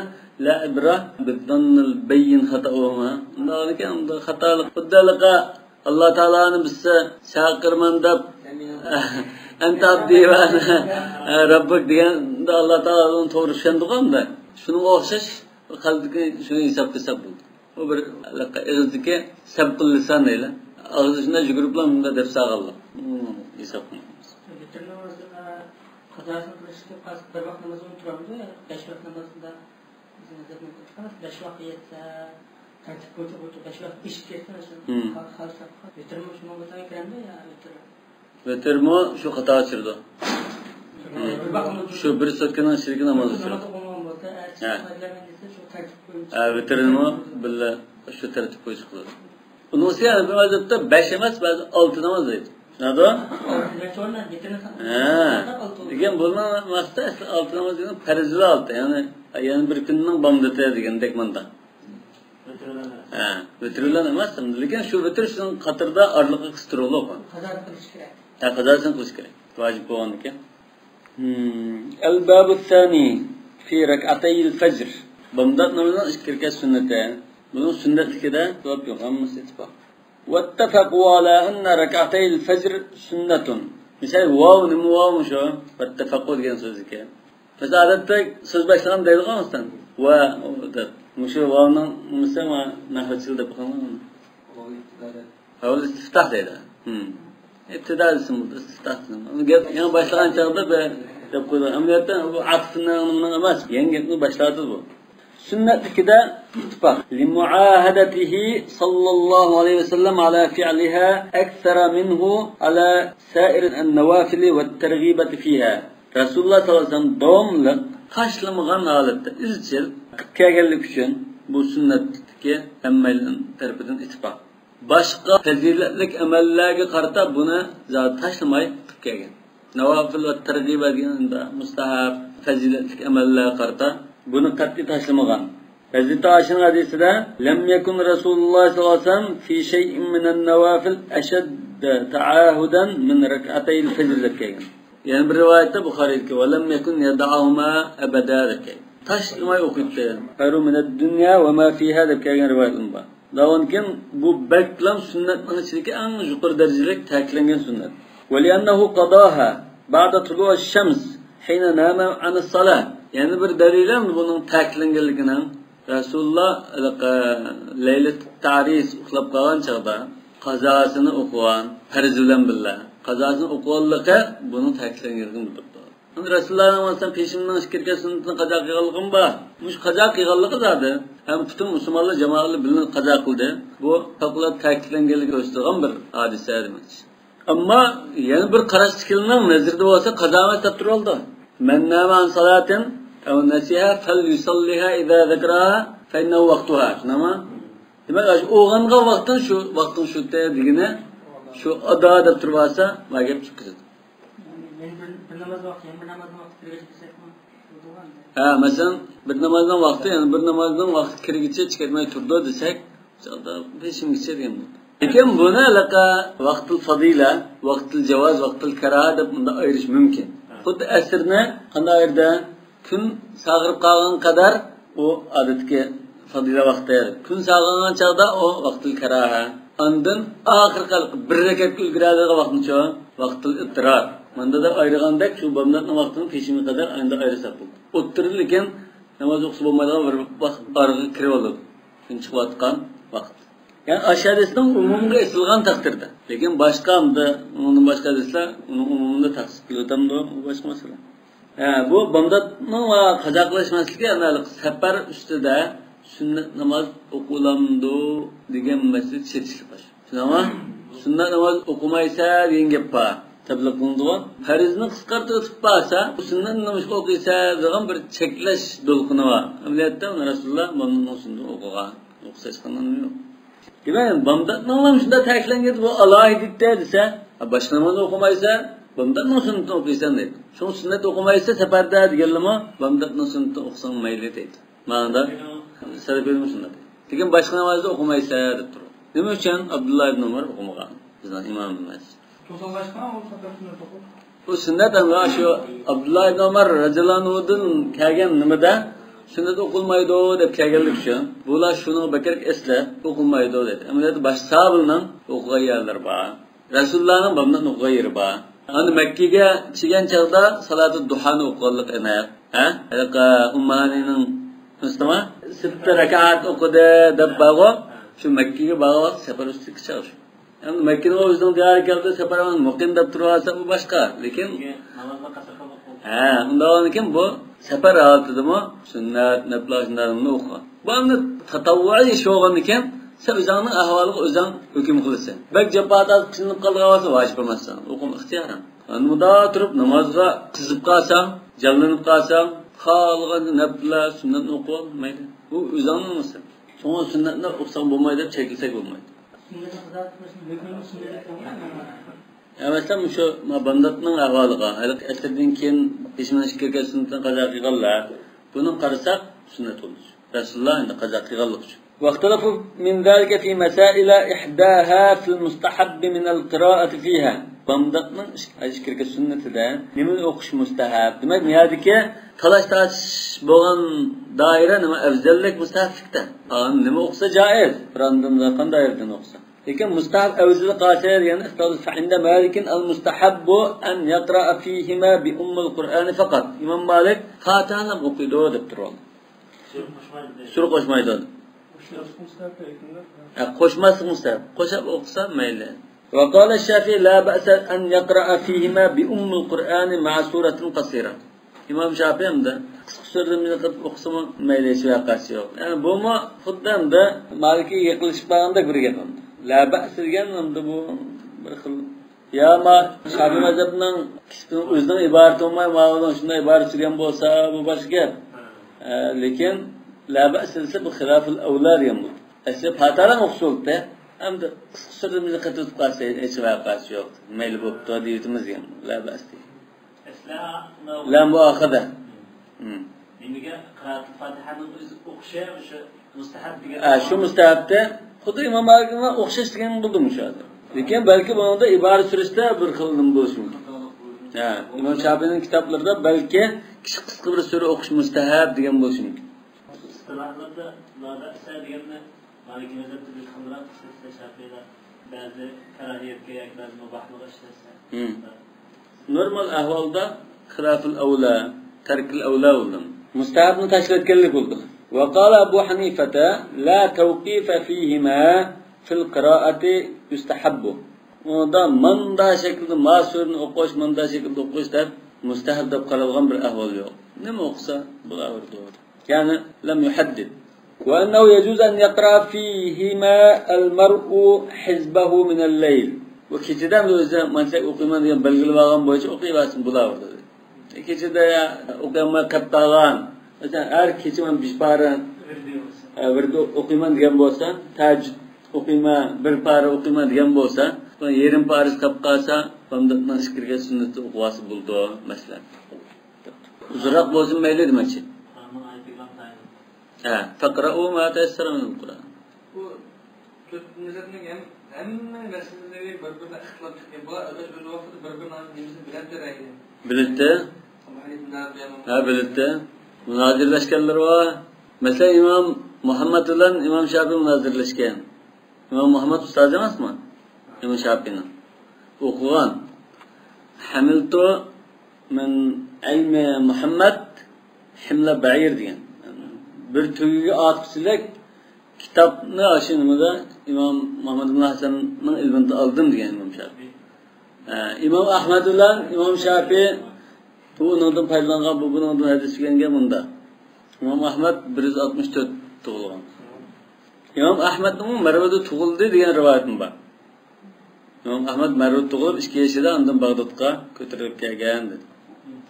لا ئىبرە بىززاننىل بەييىن خاتائۇھۇما. ئۇنداق ئىكەن، ئۇنداق خاتالىق. خۇددى ھېلىقى ئاللا تائالانى بىزسە چاقىرىمەن دەپ، ئەنتە ئابدى ۋە ئەنە رەببۇك دېگەندە ئاللا تائالا ئۇنى توغرا چۈشەندىغۇ ئەمدى. شۇنىڭغا ئوخشاش قەلبىدىكى شۇنى ھېسابقا ھېساب بولدى. ئۇ بىر ئېغىزدىكى سەبقۇل لىسان دەيلى. ئاغزى شۇنداق يۈگۈرۈپلا مۇنداق دەپ سالغانلىق. ھېساب قىلمايمىز. ۋىتىر نامازىنى قازاسىنى قىلىشقا قايسى بىر ۋاق نامازغىمۇ تۇرامدۇ؟ يا بەش ۋاق نامازدا بىزنىڭ مەزھەپنىڭ بەش ۋاق يەتسە، تەرتىپ بويىچە بولىدۇ، بەش ۋاق ئېشىپ كەتسە، مەسىلەن، ھىم. خال-، خالىسا. ۋىتىرمۇ شۇنىڭغا تەڭ كىرەمدۇ يا ۋىتىر؟ ۋىتىرمۇ شۇ خاتاغا چىرىدۇ. ھىم. بىر ۋاق ناماز شۇ بىر سوتكىنىڭ ئىچىدىكى نامازغا چىرىدۇ. ناماز ئوقۇغان بولسا، ھە. ئەتىسى قايتىمەن دېسە، شۇ تەرتىپ بويىچە ھە، ۋىتىرنىمۇ بىللە شۇ تەرتىپ بويىچە قىلىدۇ. ئۇنىڭ ئۈستىگە ھەنەفىي مەزھەپتە بەش ئەمەس، بەزى ئالتە ناماز دەيدۇ. چۈشىنىدۇ؟ ھە. دېگەن بۇنىڭ مەقسىتى ئەسلى ئالتە ناماز دېگەن پەرزلا ئالتە. يەنى، يەنە بىر كۈننىڭ بامدىتى دېگەندەك ماندا. ھە، ۋىتىر بىلەن ئەمەس، لېكىن شۇ ۋىتىر شۇنىڭ قاتارىدا ئارىلىققا قىستۇرۇلۇق. قازا قىلىش كېرەك. ھە، قازاسىنى قىلىش كېرەك. ۋاجىپ بولغاندىكىن. مم. الباب الثاني في ركعتي الفجر. بامدات نامىزىنىڭ ئىككى رەكەت سۈننىتى. بۇنىڭ سۈننەتلىكىدە جاۋاب يوق، ھەممىسى ئىتتىپاق. واتفقوا على أن ركعتي الفجر سنة. مىسال، ۋاۋ، نېمە ۋاۋ مۇشۇ؟ ۋاتتەفەقۇ دېگەن سۆزدىكى. بىز ئادەتتە سۆز باشلىغان دەيدىغۇ مەسىلەن. ۋە دەپ. مۇشۇ ۋاۋنىڭ نېمىسى، نەھۋچىلەر دەپ قالغان. ۋاۋ ئىستىفتاھ دەيدۇ. ھىم. ئىبتىدا دېسىمۇ، ئىستىفتاھ دېسىمۇ. گەپ يېڭى باشلىغان چاغدا بىر دەپ قويىدۇ. ئەمەلىيەتتە بۇ ئاتىفنىڭ ئۇنىڭ ئەمەس، يېڭى گەپنى باشلاۋاتىدۇ بۇ. سۈننەتلىكىدە ئىتتىپاق. لمعاهدته صلى الله عليه وسلم على فعلها أكثر منه على سائر النوافل والترغيب فيها. رەسۇلۇللاھ سەللەللاھۇ ئەلەيھى ۋەسەللەم داۋاملىق تاشلىمىغان ھالەتتە ئىزچىل قىلىپ كەلگەنلىكى ئۈچۈن بۇ سۈننەتلىكتىكى ھەممەيلەن تەرىپىدىن ئىتتىپاق. باشقا پەزىلەتلىك ئەمەللەرگە قارىتا بۇنى زادى تاشلىماي قىلىپ كەلگەن. ناۋافىل ۋە تەرغىبە دېگەندە مۇستەھەب، پەزىلەتلىك ئەمەللەرگە قارىتا بۇنى قەتئىي تاشلىمىغان. ھەزرىتى ئائىشىنىڭ ھەدىسىدە، لم يكن رسول الله صلى الله عليه وسلم في شيء من النوافل أشد تعاهدا من ركعتي الفجر دەپ كەلگەن. يەنە بىر رىۋايەتتە بۇخارىيدىكى، ولم يكن يدعهما أبدا دەپ كەلگەن. تاشلىماي ئوقۇيتتى. خير من الدنيا وما فيها دەپ كەلگەن رىۋايەتمۇ بار. داۋانكىن بۇ بەكلام سۈننەتنىڭ ئىچىدىكى ئەڭ يۇقىرى دەرىجىلىك تەكىتلەنگەن سۈننەت. ولأنه قضاها بعد طلوع الشمس حين نام عن الصلاة. يەنە بىر دەلىلى بۇنىڭ تەكىتلەنگەنلىكىنىڭ رەسۇلۇللاھ ھېلىقى لەيلىتۇت تەرىيس ئۇخلاپ قالغان چاغدا قازاسىنى ئوقۇغان، پەرز بىلەن بىللە قازاسىنى ئوقۇغانلىقى بۇنىڭ تەكىتلەنگەنلىكىنى بىلدۈرۈپ تۇرىدۇ. رەسۇلۇللاھنىڭ مەسىلەن پېشىمنىڭ ئىككى رەكەت سۈننىتىنى قازا قىلغانلىقىمۇ بار. مۇشۇ قازا قىلغانلىقى زادى ھەم پۈتۈن مۇسۇلمانلار جامائەتلىرى بىللە قازا قىلدى. بۇ پەۋقۇلئاددە تەكىتلەنگەنلىكىنى كۆرسىتىدىغان بىر ھادىسە دېمەكچى. ئەمما يەنە بىر قاراشتىكىلەرنىڭ نەزىرىدە بولسا قازا ئەمەس دەپ تۇرۇۋالىدۇ. من نام عن صلاة أو نسيها فليصلها إذا ذكرها فإنه وقتها. شۇنداقمۇ؟ دېمەك، ئاشۇ ئويغانغان ۋاقتىن شۇ ۋاقتىڭ شۇ دېگىنى شۇ ئادا دەپ تۇرۇۋالسا، ما گەپ چىقىپ كېتىدۇ. يەنە بىر، بىر ناماز ۋاقتى، يەنە بىر نامازنىڭ ۋاقتى كىرگەچ دېسەكمۇ بولىدىغۇ ئەمدى. ھە، مەسىلەن، بىر نامازنىڭ ۋاقتى، يەنە بىر نامازنىڭ ۋاقتى كىرگىچە چىقارماي تۇرىدۇ دېسەك، بۇ چاغدا پېشىمگىچە دېگەن بولىدۇ. لېكىن بۇنى ھېلىقى ۋاقتىل فەزىلە، ۋاقتىل جاۋاز، ۋاقتىل كاراھە دەپ مۇنداق ئايرىش مۇمكىن. خۇددى ئەسىرنى قانداق ئايرىدۇ؟ كۈن ساغىرىپ قالغانغا قەدەر ئۇ ئادەتتىكى فەزىلە ۋاقتى. كۈن ساغىغان چاغدا ئۇ ۋاقتىل كاراھە. ئاندىن ئاخىرقى بىر رەكەتكە ئۈلگۈرەلەيدىغان ۋاقىتنىچۇ؟ ۋاقتىل ئىتتىرار. ماندا دەپ ئايرىغاندەك شۇ بامداتنىڭ ۋاقتىنى پېشىمگە قەدەر ئايرىساق بولىدۇ. ئوتتۇرىدا لېكىن ناماز ئوقۇسا بولمايدىغان بىر ۋاقىت ئارىغا كىرىۋالىدۇ. كۈن چىقىۋاتقان ۋاقىت. يەنى ئاشۇ ھەدىسنىڭ ئومۇمىغا ئېسىلغان تەقدىردە. لېكىن باشقا ئاندىن، ئۇنىڭدىن باشقا ھەدىسلەر ئۇنىڭ ئومۇمىنى تەخسىس قىلىۋېتەمدۇ؟ ئۇ باشقا مەسىلە. ھە، بۇ بامداتنىڭ ۋە قازا قىلىش مەسىلىكى، يەنى سەپەر ئۈستىدە سۈننەت ناماز ئوقۇلامدۇ دېگەن مەسىلە چېتىشلىق. شۇنداقمۇ؟ سۈننەت ناماز ئوقۇمايسەن دېگەن گەپ بار. تەبلىغ قىلىنىدىغۇ. پەرزنى قىسقارتىۋېتىپ بارسا، سۈننەتنى نېمىشقا ئوقۇيسەن دېگەن بىر چەكلەش دولقۇنى بار. ئەمەلىيەتتە ئۇنى رەسۇلۇللا بامداتنىڭ ئۈستىدە ئوقۇغان. ئوقۇسا ھېچقانداق نېمە يوق. دېمەك، بامداتنىڭ شۇنداق تەكىتلەنگەن بۇ ئالاھىدىلىكتە دېسە، باشقا نامازنى ئوقۇمايسەن، بامداتنىڭ سۈننىتىنى ئوقۇيسەن دەيدۇ. شۇڭا سۈننەت ئوقۇمايسەن سەپەردە دېگەنلىمۇ بامداتنىڭ سۈننىتىنى ئوقۇساڭ مەيلى دەيدۇ. ماڭىدا سەلەفىيلەرمۇ شۇنداق دەيدۇ. لېكىن باشقا نامازدا ئوقۇمايسەن دەپ تۇرىدۇ. نېمە ئۈچۈن؟ ئابدۇللا ئىبن ئۇمار ئوقۇمىغان. بىزنىڭ ئىمامىمىز. توسالغاچقا ئۇ سەپەر سۈننەت ئوقۇپ. بۇ سۈننەت ئەمما شۇ ئابدۇللا ئىبن ئۇمار رەزىياللاھۇ ئەنھۇدىن كەلگەن نېمىدە سۈننەت ئوقۇلمايدۇ دەپ كەلگەنلىكى ئۈچۈن، بۇلار شۇنى بەكرەك ئەسلەپ ئوقۇلمايدۇ دەيدۇ. ئەمەلىيەتتە باشقا ساھابىلەرنىڭ ئوقۇغان يەرلىرى بار. رەسۇلۇللانىڭ بامداتنى ئوقۇغان يېرى بار. ئاندىن مەككىگە چىگەن چاغدا سالاتۇ دۇھانى ئوقۇغانلىق ئېنىق. ھە؟ ھېلىقى ئۇممۇ ھانىنىڭ مۇسلىما سىتتە رەكەت ئوقۇدى دەپ بارغۇ. شۇ مەككىگە بارغان ۋاقىت سەپەر ئۈستىدىكى چاغ شۇ. ئەمدى مەككىنىڭ ئۆزىنىڭ دىيارى كەلدى، سەپەر مۇقىم دەپ تۇرۇۋالسا، بۇ باشقا. لېكىن ھە، ئۇنداق بولغاندىكىن بۇ سەپەر ھالىتىدىمۇ سۈننەت، نەپلە شۇنداقنى ئوقۇغان. بۇ ئەمدى تەتەۋۋۇئىي ئىش بولغاندىكىن، سەن ئۆزۈڭنىڭ ئەھۋالىغا ئۆزۈڭ ھۆكۈم قىلىسەن. بەك جاپا تارتىپ قىينىلىپ قالىدىغان بولسا، ۋاجىپ ئەمەس ساڭا. ئوقۇما ئىختىيارىڭ. ئەمدى مۇنداق تۇرۇپ نامازغا قىزىپ قالساڭ، جانلىنىپ قالساڭ، خالىغانچە نەپلە، سۈننەتنى ئوقۇ، مەيلى. بۇ ئۆزۈڭنىڭ مەسىلەڭ. شۇڭا سۈننەتنى ئوقۇساڭ بولمايدۇ دەپ چەكلىسەك بولمايدۇ. سۈننەتنى قازا قىلىشنىڭ ھۆكمىمۇ سۈننەتكەن. يا مەسىلەن، مۇشۇ بامداتنىڭ ئەھۋالىغا، ھېلىقى ئەسىردىن كېيىن پېشىمنىڭ ئىككى رەكەت سۈننىتىنى قازا قىلغانلار، بۇنى قارىساق سۈننەت بولىدۇ. رەسۇلۇللا ئەمدى قازا قىلغانلىقى ئۈچۈن. واختلفوا من ذلك في مسائل، إحداها في المستحب من القراءة فيها. بامداتنىڭ ئىش-، ئىككى رەكەت سۈننىتىدە نېمىنى ئوقۇش مۇستەھەب؟ دېمەك، بۇ يەردىكى تالاش-تارتىش بولغان دائىرە نېمە؟ ئەۋزەللىك مۇستەھەبلىكتە. ئا، نېمە ئوقۇسا جائىز؟ قۇراندىن قانداق يەردىن ئوقۇسا. لېكىن مۇستەھەب ئەۋزىلى قالسا دېگەن ئىختىيار، فعند مالك المستحب أن يقرأ فيهما بأم القرآن فقط. ئىمام مالىك فاتىھەنى ئوقۇيدۇ دەپ تۇرۇۋالدى. سۈرە قوشمايدۇ. سۈرە قوشمايدۇ. ھە، قوشماسلىق مۇستەھەب. قوشۇپ ئوقۇسا مەيلى. وقال الشافعي: لا بأس أن يقرأ فيهما بأم القرآن مع سورة قصيرة. ئىمام شافىي ئەمدى قىسقا سۈرىدىن بىرنى قىلىپ ئوقۇسىمۇ مەيلى، ھېچ ۋەقەسى يوق. يەنى بۇمۇ خۇددى ئەمدى مالىكىگە يېقىنلىشىپ قالغاندەك بىر گەپ ئەمدى. لا بەئس دېگەن ئەمدى بۇ بىر خىل. يا ما شافىي مەزھەپنىڭ كىشىنىڭ ئۆزىنىڭ ئىبارىتى بولماي، ماۋۇنىڭ شۇنداق ئىبارىتى تۈزگەن بولسا، بۇ باشقا گەپ. ئە، لېكىن لا بەئس دېسە، بۇ خىلاپۇل ئەۋلا دېگەن بولدى. ئەسلى پاتالان ئوقۇش بولۇپتۇ. ئەمدى قىسقا سۈرىدىن بىرنى قىلىپ قالسا، ھېچ ۋەقەسى يوق. مەيلى بوپتۇ دېيىۋېتىمىز دېگەن. لا بەئس دېگەن. ئەسلى لا مۇئاخەزە. نېمىگە قىرائەتۇل فاتىھەنىڭ ئۆزى ئوقۇشى ئوشۇ مۇستەھەب دېگەن. ھە، شۇ مۇستەھەبتە خۇددى ئىمام مالىكنىڭ ئوخشاش دېگەن بولدىمۇ شۇ ھازىر. لېكىن بەلكى بۇنىڭدا ئىبارە سۈرۈشتە بىر خىل نېمە بولۇشى مۇمكىن. ھە، ئىمام شافىئىنىڭ كىتابلىرىدا بەلكى كىشى قىسقا بىر سۈرە ئوقۇش مۇستەھەب دېگەن بولۇشى مۇمكىن. ئىستىلاھلاردا لا بەئسە دېگەننى مالىكىي مەزھەپتە بىز خامراق، شافىئىلەر بەزى كاراھىيەتكە ياكى بەزى مۇباھلىققا ئىشلەتسە. نورمال ئەھۋالدا خىلاپىل ئەۋلا، تەركىل ئەۋلا بولدى. مۇستەھەبنى تاشلىۋەتكەنلىك بولدى. وقال أبو حنيفة: لا توقيف فيهما، في القراءة يستحب. ئۇندا ماندا شەكىلدە ما سۈرىنى ئوقۇش، ماندا شەكىلدە ئوقۇش دەپ مۇستەھەب دەپ قارالغان بىر ئەھۋال يوق. نېمە ئوقۇسا بولاۋېرىدۇ. يەنى لم يحدد. وأنه يجوز أن يقرأ فيهما المرء حزبه من الليل. بۇ كېچىدە ئۆزى مانچە ئوقۇيمەن دېگەن بەلگىلىۋالغان بويىچە ئوقۇيۋەرسۇن، بولاۋېرىدۇ. كېچىدە ئوقۇيالماي قېلىپ قالغان، مەسىلەن، ھەر كېچە مانا بىر پارە، ئە، ۋىرد ئوقۇيمەن دېگەن بولسا، تەھەججۇد ئوقۇيمەن، بىر پارە ئوقۇيمەن دېگەن بولسا، يېرىم پارىسى قېلىپ قالسا، بامداتنىڭ ئىككى رەكەت سۈننىتى ئوقۇۋالسا بولىدۇ، مەسىلەن. ئۇزۇنراق بولسۇن مەيلى دېمەكچى. ھە، فاقرأوا ما تيسر من القرآن. بۇ تۆت مەزھەپنىڭ ھەم-، ھەممە مەسىلىلىرى بىر-بىرىدە ئىختىلاپ چىققان. بۇلار ئۆز-، ئۆز ۋاقتىدا بىر-بىرىنىڭ نېمىسىنى بىلەتتى دەيدۇ. بىلەتتى. ئەبۇ ھەنىپە مۇنازىرە قىلغان. ھە، بىلەتتى. مۇنازىرىلەشكەنلىرى بار. مەسىلەن، ئىمام مۇھەممەد بىلەن ئىمام شافىئى مۇنازىرىلەشكەن. ئىمام مۇھەممەد ئۇستازى ئەمەسمۇ؟ ئىمام شافىئىنىڭ. ئوقۇغان. حملت من علم محمد حمل بعير دېگەن. بىر تۆگىگە ئارتۇقچىلىك كىتابنى ئاشۇ نېمىدە ئىمام مۇھەممەد ئىبن ھەسەننىڭ ئىلمىدىن ئالدىم دېگەن ئىمام شافىئى. ئە، ئىمام ئەھمەد بىلەن ئىمام شافىئى بۇ ئۇنىڭدىن پايدىلانغان، بۇ بۇنىڭدىن ھەدىس ئۆگەنگەن مۇندا. ئىمام ئەھمەد بىر يۈز ئاتمىش تۆت تۇغۇلغان. ئىمام ئەھمەدنىڭ مەرۋىدە تۇغۇلدى دېگەن رىۋايىتىمۇ بار. ئىمام ئەھمەد مەرۋىدە تۇغۇلۇپ، ئىككى يېشىدا ئاندىن باغدادقا كۆتۈرۈلۈپ كەلگەن دېدى.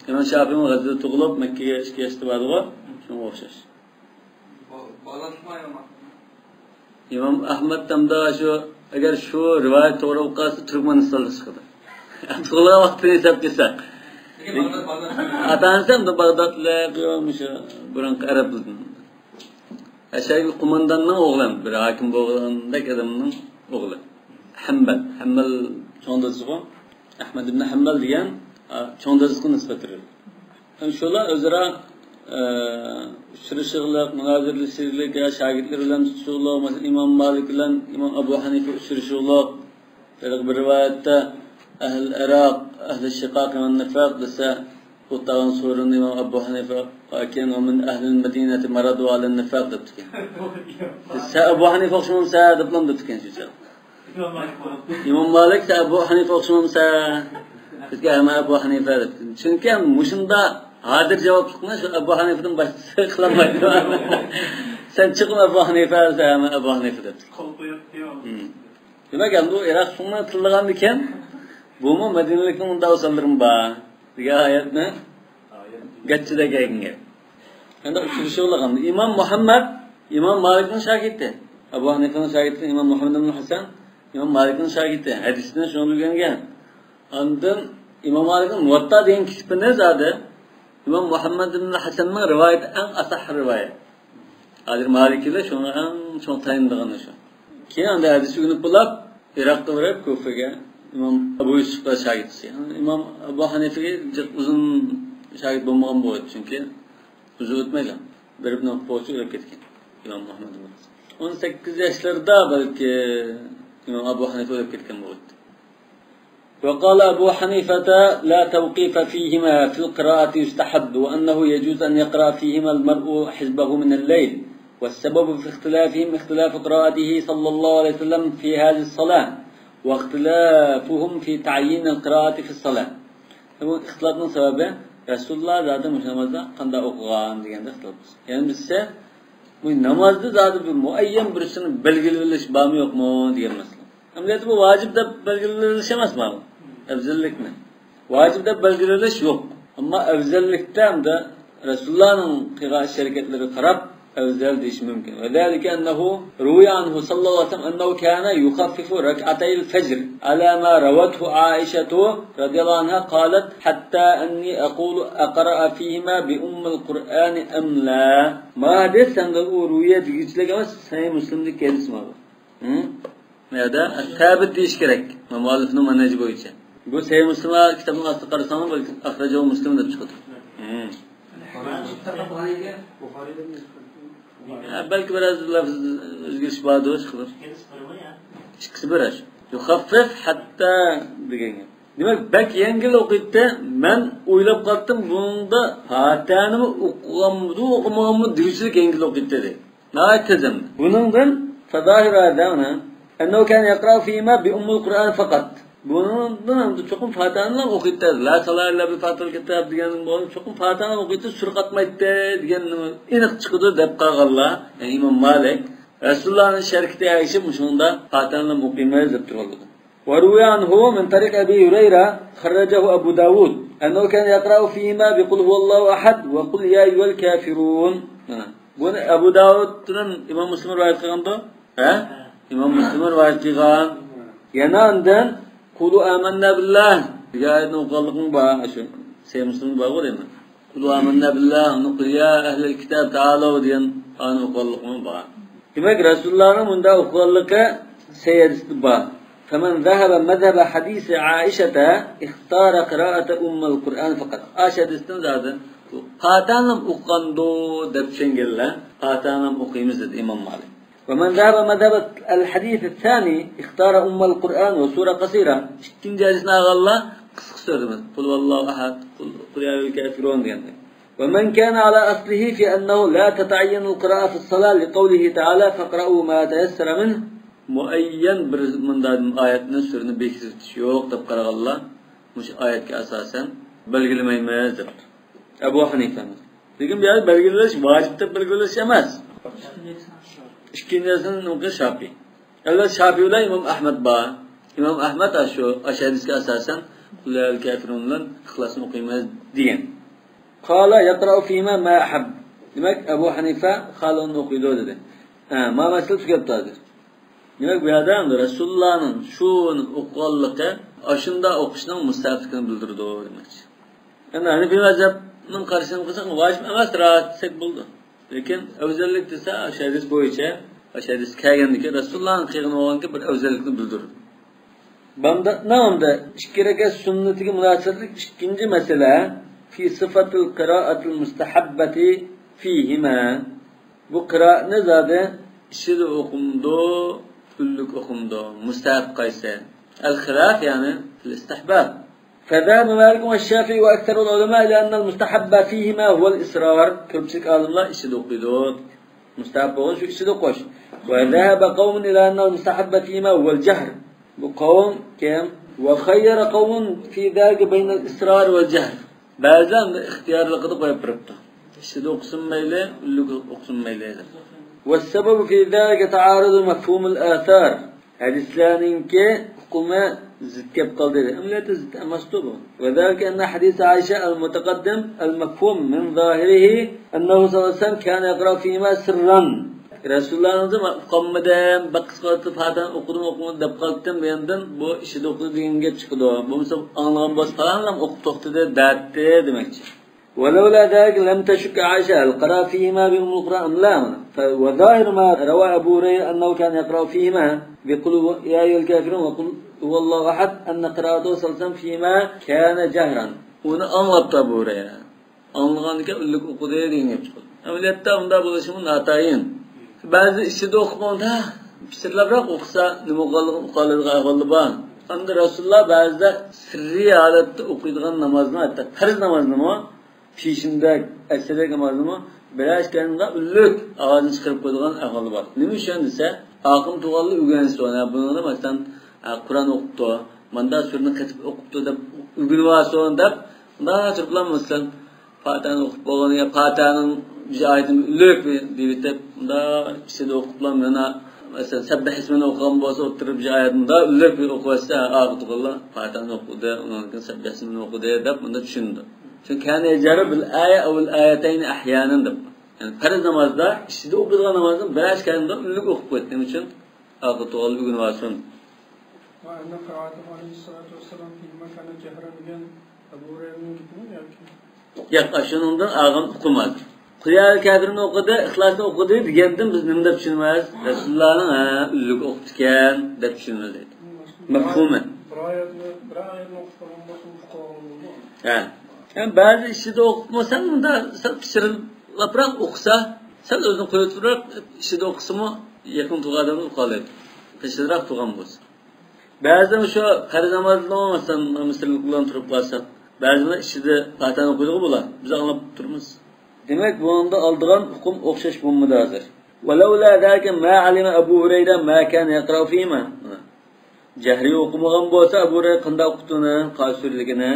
ئىمام شافىئىمۇ غەززىدە تۇغۇلۇپ، مەككىگە ئىككى يېشىدا باردىغۇ، شۇنىڭغا ئوخشاش. بۇ، بۇ ئادەم شۇ ئىمام ئەھمەد. ئىمام ئەھمەد ھەمدە شۇ، ئەگەر شۇ رىۋايەت توغرا بولۇپ قالسا، تۈركمەنىستاندا چىقىدۇ. تۇغۇلغان ۋاقتىنى ھېسابقا ئالساق. لېكىن باغداد، باغداد. ئاتا-ئانىسى ھەمدە باغدادلىق، شۇ بۇرۇنقى ئەرەبلەردىن. ئەشەگىل قومانداننىڭ ئوغلى، بىر ھاكىم بولغاندەك ئادەمنىڭ ئوغلى. ھەمبەل. ھەمبەل چوڭ دادىسىغۇ. ئەھمەد ئىبن ھەمبەل دېگەن، ئا، چوڭ دادىسىغا نىسبەت بېرىلدى. شۇلار ئۆزئارا، ئە، ئۇچرىشىغلىق، مۇنازىرىلىشىغلىق يا شاگىرتلىرى بىلەن تۇتۇشۇغلۇق، مەسىلەن، ئىمام مالىك بىلەن ئىمام ئەبۇ ھەنىفە ئۇچرىشىغلىق، ھېلىقى بىر رىۋايەتتە، ئەھل ئىراق، ئەھل شىقاق ۋە نىفاق دېسە، ئوتاغان سورۇندا ئىمام ئەبۇ ھەنىفە، كېيىن، ومن أهل المدينة مردوا على النفاق دەپتىكەن. سەن ئەبۇ ھەنىفە ئوخشىمامسەن دەپلا دەپتىكەن شۇ چاغ. ئىمام مالىك، سەن ئەبۇ ھەنىفە ئوخشىمامسەن؟ بىزگە ھەممە ئەبۇ ھەنىفە دەپتىكەن. چۈنكى مۇشۇندا ھازىر جاۋابلىقنى شۇ ئەبۇ ھەنىفىدىن باشقىسى قىلالمايدۇ. سەن چىقما ئەبۇ ھەنىفە دېسە، ھەممە ئەبۇ ھەنىفە دەپتىكەن. قول قويۇپ دېۋالدى. دېمەك، ئەمدى ئۇ ئىراق سۆزىنى تىللىغاندىكىن، بۇمۇ مەدىنىلىكنىڭ ئۇنداق ئۇسۇللىرىمۇ بار دېگەن ئايەتنى گەچچىدە كەلگەن گەپ. ئەمدى ئۇچرىشىۋالغان ئىمام مۇھەممەد، ئىمام مالىكنىڭ شاگىرتى. ئەبۇ ھەنىفەنىڭ شاگىرتى ئىمام مۇھەممەد ئىبن ھەسەن، ئىمام مالىكنىڭ شاگىرتى. ھەدىسنى شۇنى ئۆگەنگەن. ئاندىن ئىمام مالىكنىڭ مۇۋەتتا دېگەن كىتابىنى زادى ئىمام مۇھەممەد ئىبن ھەسەننىڭ رىۋايىتى ئەڭ ئاساھ رىۋايەت. ھازىر مالىكىيلار شۇڭا ئەڭ چوڭ تايىنىدىغىنى شۇ. كېيىن ئاندىن ھەدىس ئۆگىنىپ بولاپ، ئىراققا بېرىپ، كۇفىگە ئىمام ئەبۇ يۈسۈفقا شاگىرتى. ئىمام ئەبۇ ھەنىفىگە جىق ئۇزۇن شاگىرت بولمىغان بولىدۇ، چۈنكى ئۇزۇن ئۆتمەيلا بېرىپ نوقۇپ بولغۇچە ئۆلۈپ كەتكەن ئىمام ئەھمەد. ئون سەككىز ياشلىرىدا بەلكى ئىمام ئەبۇ ھەنىفە ئۆلۈپ كەتكەن بولىدۇ. وقال أبو حنيفة: لا توقيف فيهما، في القراءة يستحب، وأنه يجوز أن يقرأ فيهما المرء حزبه من الليل، والسبب في اختلافهم اختلاف قراءته صلى الله عليه وسلم في هذه الصلاة، واختلافهم في تعيين القراءة في الصلاة. بۇ ئىختىلاپنىڭ سەۋەبى رەسۇلۇللا زادى مۇشۇ نامازدا قانداق ئوقۇغان دېگەندە ئىختىلاپ. يەنە بىرسى، بۇ نامازدا زادى بىر مۇئەييەن بىرسىنى بەلگىلىۋېلىش بارمۇ يوقمۇ دېگەن مەسىلە. ئەمەلىيەتتە بۇ ۋاجىپ دەپ بەلگىلىۋېلىش ئەمەسمۇ بۇ؟ ئەۋزەللىكنى. ۋاجىپ دەپ بەلگىلىۋېلىش يوق. ئەمما ئەۋزەللىكتە ئەمدى رەسۇلۇللانىڭ قىلغان ئىش ھەرىكەتلىرىگە قاراپ ئەۋزەل دېيىش مۇمكىن. وذلك أنه روي عنه صلى الله عليه وسلم أنه كان يخفف ركعتي الفجر على ما روته عائشة رضي الله عنها قالت: حتى أني أقول: أقرأ فيهما بأم القرآن أم لا؟ ما ھەدىس سەندە ئۇ رويە دېگۈچىلىك ئەمەس، سەھىھ مۇسلىمدىكى ھەدىس ماۋۇ. ھە؟ بۇ يەردە سابىت دېيىش كېرەك، مۇئەللىپنىڭ مەنھەجى بويىچە. بۇ سەھىھ مۇسلىم كىتابنىڭ ئاستىغا قارىساڭلار، بەلكىم ئەخرەجەھۇ مۇسلىم دەپ چىقىدۇ. ھە، بەلكى بىراز لەپز ئۆزگىرىش باردۇ، ئىشقىلىپ. ئىككىسى بىر ئاشۇ. يۇخەففىف ھەتتا دېگەن گەپ. دېمەك، بەك يەڭگىل ئوقۇيتتى. مەن ئويلاپ قالدىم، بۇنىڭدا پاتىھەنىمۇ ئوقۇغانمىدۇ، ئوقۇمىغانمىدۇ دېگۈچىلىك يەڭگىل ئوقۇيتتى دەيدۇ. ناھايىتى تېز ئەمدى. بۇنىڭدىن فظاهر ھازا ھۇنا أنه كان يقرأ فيهما بأم القرآن فقط. بۇنىڭدىن ئەمدى چوقۇم فاتىھەنىلا ئوقۇيتتى. لا صلاة إلا بفاتحة الكتاب دېگەندىن بۇرۇن چوقۇم فاتىھەنى ئوقۇيتتى، سۈرە قاتمايتتى دېگەن ئېنىق چىقىدۇ دەپ قالغانلار، يەنى ئىمام مالىك رەسۇلۇللانىڭ شەرىكىتىگە ئەگىشىپ مۇشۇنىڭدا فاتىھەنىلا ئوقۇيمىز دەپ تۇرغانلىقى. وروي عنه من طريق أبي هريرة خرجه أبو داود أنه كان يقرأ فيهما بقل هو الله أحد وقل يا أيها الكافرون. مانا. بۇنى ئەبۇ داۋۇد بىلەن ئىمام مۇسلىم رىۋايەت قىلغاندۇ؟ ھە؟ ئىمام مۇسلىم رىۋايەت قىلغان. يەنە ئاندىن قۇلۇ ئامەننا بىللا دېگەن ئايەتنى ئوقۇغانلىقىڭ بار. شۇ سەھىھ مۇسلىمدا بارغۇ دەيمەن. قۇلۇ ئامەننا بىللا، ئۇنى قۇل يا ئەھلەل كىتاب تائالەۋ دېگەن ئايەتنى ئوقۇغانلىقىڭ بار. دېمەك، رەسۇلۇللانىڭ مۇنداق ئوقۇغانلىقى سەھىھ ھەدىستە بار. فمن ذهب مذهب حديث عائشة اختار قراءة أم القرآن فقط. ئاشۇ ھەدىستىن زادى پاتىھەنىلا ئوقۇغاندۇ دەپ چۈشەنگەنلەر پاتىھەنىلا ئوقۇيمىز دېدى ئىمام مالىك. ومن ذهب مذهب الحديث الثاني اختار أم القرآن وسورة قصيرة. ئىككىنچى ھەدىسنى ئالغانلار قىسقا سۈرە دېمەك. قل هو الله أحد، قل، قل يا أيها الكافرون دېگەندەك. ومن كان على أصله في أنه لا تتعين القراءة في الصلاة لقوله تعالى فاقرأوا ما تيسر منه. مۇئەييەن بىر مۇنداق ئايەتنى، سۈرىنى بېكىتىش يوق دەپ قارىغانلار مۇشۇ ئايەتكە ئاساسەن بەلگىلىمەيمىز دەپتۇ ئەبۇ ھەنىفەمىز. لېكىن بۇ يەردە بەلگىلىۋېلىش، ۋاجىپ دەپ بەلگىلىۋېلىش ئەمەس. ئىككىنچىسىنىڭكى شاپىئى. ئەلۋەتتە، شاپىئىدا ئىمام ئەھمەد بار. ئىمام ئەھمەد ئاشۇ، ئاشۇ ھەدىسكە ئاساسەن قۇل يا ئەييۇھەل كافىرۇن بىلەن ئىخلاسنى ئوقۇيمىز دېگەن. قال يقرأ فيهما ما أحب. دېمەك، ئەبۇ ھەنىفە خالىغىنىنى ئوقۇيدۇ دېدى. ھە، ما مەسىلە تۈگەپتۇ ھازىر. دېمەك، بۇ يەردە ئەمدى رەسۇلۇللانىڭ شۇنى ئوقۇغانلىقى ئاشۇنداق ئوقۇشنىڭ مۇستەھەپلىكىنى بىلدۈرىدۇ دېمەكچى. ئەمدى ھەنىفىي مەزھەپنىڭ قارىشىنى قىلساق، ۋاجىپ ئەمەس، راھەت دېسەك بولىدۇ. لېكىن ئەۋزەللىك دېسە، ئاشۇ ھەدىس بويىچە، ئاشۇ ھەدىس كەلگەندىكىن، رەسۇلۇللانىڭ قىلغىنى بولغانكى بىر ئەۋزەللىكنى بىلدۈرىدۇ. بامداتنىڭ ئىككى رەكەت سۈننىتىگە مۇناسىۋەتلىك ئىككىنچى مەسىلە، في صفة القراءة المستحبة فيهما. بۇ قىرائەتنى زادى ئىچىدە ئوقۇمدۇ، ئۈنلۈك ئوقۇمدۇ، مۇستەھەب قايسى؟ الخلاف، يەنى في الاستحباب. فذهب مالك والشافعي وأكثر العلماء إلى أن المستحب فيهما هو الإسرار. كۆپچىلىك ئالىملار ئىچىدە ئوقۇيدۇ. مۇستەھەب بولغان شۇ ئىچىدە ئوقۇش. وذهب قوم إلى أن المستحب فيهما هو الجهر. بۇ قوم كىم؟ وخير قوم في ذلك بين الإسرار والجهر. بەزىلەر ئۇندا ئىختىيارلىقىدا قويۇپ بېرىپتۇ. ئىچىدە ئوقۇسۇن مەيلى، ئۈنلۈك ئوقۇسۇن مەيلى دەپ. والسبب في ذلك تعارض مفهوم الآثار. ھەدىسلەرنىڭكى ئۇقۇمى زىت كەپ قالدى. ئەمەلىيەتتە زىت ئەمەستۇ بۇ. وذلك أن حديث عائشة المتقدم المفهوم من ظاهره أنه صلى الله عليه وسلم كان يقرأ فيهما سرا. رەسۇلۇللانىڭ ئۇقالمىدىم، بەك قىسقا ۋاقىتتا پاتىھەنى ئوقۇدۇم، ئوقۇدۇم دەپ قالدىم دېگەندىن بۇ ئىچىدە ئوقۇدى دېگەن گەپ چىقىدۇ. بولمىسا ئاڭلىغان بولسا پالانلام ئوقۇپ توختىدى دەتتى دېمەكچى. ولولا ذلك لم تشك عائشة هل قرأ فيهما بأم القرآن أم لا. وظاهر ما روى أبو هريرة أنه كان يقرأ فيهما بقل يا أيها الكافرون وقل هو الله أحد أن قراءته صلى الله عليه وسلم فيهما كان جهرا. ئۇنى ئاڭلاپتۇ ئەبۇ ھۇرەيرە. ئاڭلىغاندىكىن ئۈنلۈك ئوقۇدى دېگەن گەپ چىقىدۇ. ئەمەلىيەتتە ئۇنداق بولۇشىمۇ ناتايىن. بەزى ئىچىدە ئوقۇغاندا پىچىرلاپراق ئوقۇسا نېمە ئوقۇغانلىقىنى ئۇقالىدىغان ئەھۋاللار بار. ئەمدى رەسۇلۇللا بەزىدە سىررىي ھالەتتە ئوقۇيدىغان نامازنى، ھەتتا پەرز نامازنىمۇ، پېشىندەك، ئەسىردەك نامازنىمۇ بىرەر ئىككى ئۈنلۈك ئاۋازنى چىقىرىپ قويىدىغان ئەھۋاللار بار. نېمە ئۈچۈن دېسە، ئاقىم تۇغانلار ئۆگەنسۇن. بۇنىڭدا مەسىلەن، ھە، قۇرئان ئوقۇپتۇ، ماندا سۈرىنى قېتىپ ئوقۇپتۇ دەپ ئۆگىنىۋالسۇن دەپ، مۇنداق تۇرۇپلا مەسىلەن، پاتىھەنى ئوقۇپ بولغىنىغا پاتىھەنىڭ بىر ئايىتىنى ئۈنلۈك دېيىۋېتىپ، مۇنداق ئىچىدە ئوقۇپلا مانا، مەسىلەن، سەببىھ ئىسمىنى ئوقۇغان بولسا، ئوتتۇرىدا بىر ئايەتنى مۇنداق ئۈنلۈك ئوقۇۋەتسە، ئاغا تۇغۇللا پاتىھەنى ئوقۇدى، ئۇنىڭدىن كېيىن سەببىھ ئىسمىنى ئوقۇدى دەپ مۇنداق چۈشىنىدۇ. چۈنكى كان يجهر بالآية أو الآيتين أحيانا دەپ. يەنى پەرز نامازدا ئىچىدە ئوقۇيدىغان نامازنى بىر ئىككى ئايەتنى ئۈنلۈك ئوقۇپ قويدى. نېمە ئۈچۈن؟ ئاغا تۇغۇللا ئۆگىنىۋالسۇن. وأن قراءته عليه الصلاة والسلام فيهما كانت جهرا دېگەن ئەبۇ ھۇرەيرىنىڭ گېپىمۇ ياكى؟ ياق، شۇنىڭدىن ئالغان ئۇقۇم ھازىر. قۇل يا ئەييۇھەل كافىرۇن ئوقۇدى، ئىخلاسنى ئوقۇدى دېگەندىن بىز نېمە دەپ چۈشىنىمىز؟ رەسۇلۇللانىڭ، ھە، ئۈنلۈك ئوقۇپتىكەن دەپ چۈشىنىمىز دەيدۇ. مەفھۇمەن. بىر ئايەتنى، بىر ئايەتنى ئوقۇپ قالغان بولسا ئۇقۇپ قالغان بولىدۇ. ھە. يەنى بەزى ئىچىدە ئوقۇپمۇ سەل مۇنداق سەل پىچىرلاپراق ئوقۇسا، سەل ئۆزىنى قويۇۋېتىپراق ئىچىدە ئوقۇسىمۇ يېقىن تۇرغان ئادەمگە ئۇقالايدۇ. پىچىرراق تۇرغان بولسا. بەزىدە شۇ پەرز نامازنىڭ مەسىلەن، مىسىرلىق بىلەن تۇرۇپ قالساق، بەزىلەر ئىچىدە پاتىھەنى ئوقۇيدىغۇ بۇلار. بىز ئاڭلاپ تۇرىمىز. دېمەك، بۇنىڭدا ئالىدىغان ئۇقۇم ئوخشاش بولمىدى ھازىر. ولولا ذلك ما علم أبو هريرة ما كان يقرأ فيهما. جەھرىي ئوقۇمىغان بولسا، ئەبۇ ھۇرەيرە قانداق ئوقۇتتى ئۇنى؟ قايسى سۈرىلىكىنى؟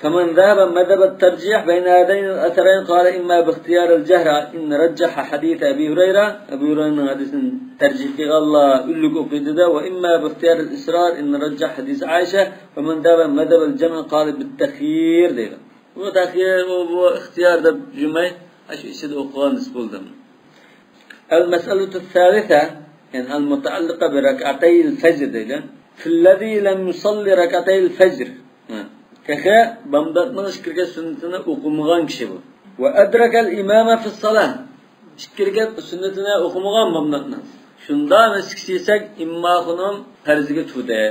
فمن ذهب مذهب الترجيح بين هذين الأثرين قال إما باختيار الجهر إن رجح حديث أبي هريرة، ئەبۇ ھۇرەيرىنىڭ ھەدىسىنى تەرجىھ قىلغانلار ئۈنلۈك ئوقۇيدۇ-دە، وإما باختيار الإسرار إن رجح حديث عائشة، ومن ذهب مذهب الجمع قال بالتخيير دەيدۇ. بۇ تەخيىر، بۇ، بۇ ئىختىيار دەپ يۈرمەي، ئاشۇ ئىچىدە ئوقۇغان دېسە بولدى. المسألة الثالثة، يەنى المتعلقة بركعتي الفجر دەيدۇ. في الذي لم يصل ركعتي الفجر. ھە. تېخى بامداتنىڭ ئىككى رەكەت سۈننىتىنى ئوقۇمىغان كىشى بۇ. وأدرك الإمام في الصلاة. ئىككى رەكەت سۈننىتىنى ئوقۇمىغان بامداتنىڭ. شۇنداق مەسچىتكە كەلسەك، ئىمام خانىم پەرزگە تۇردى.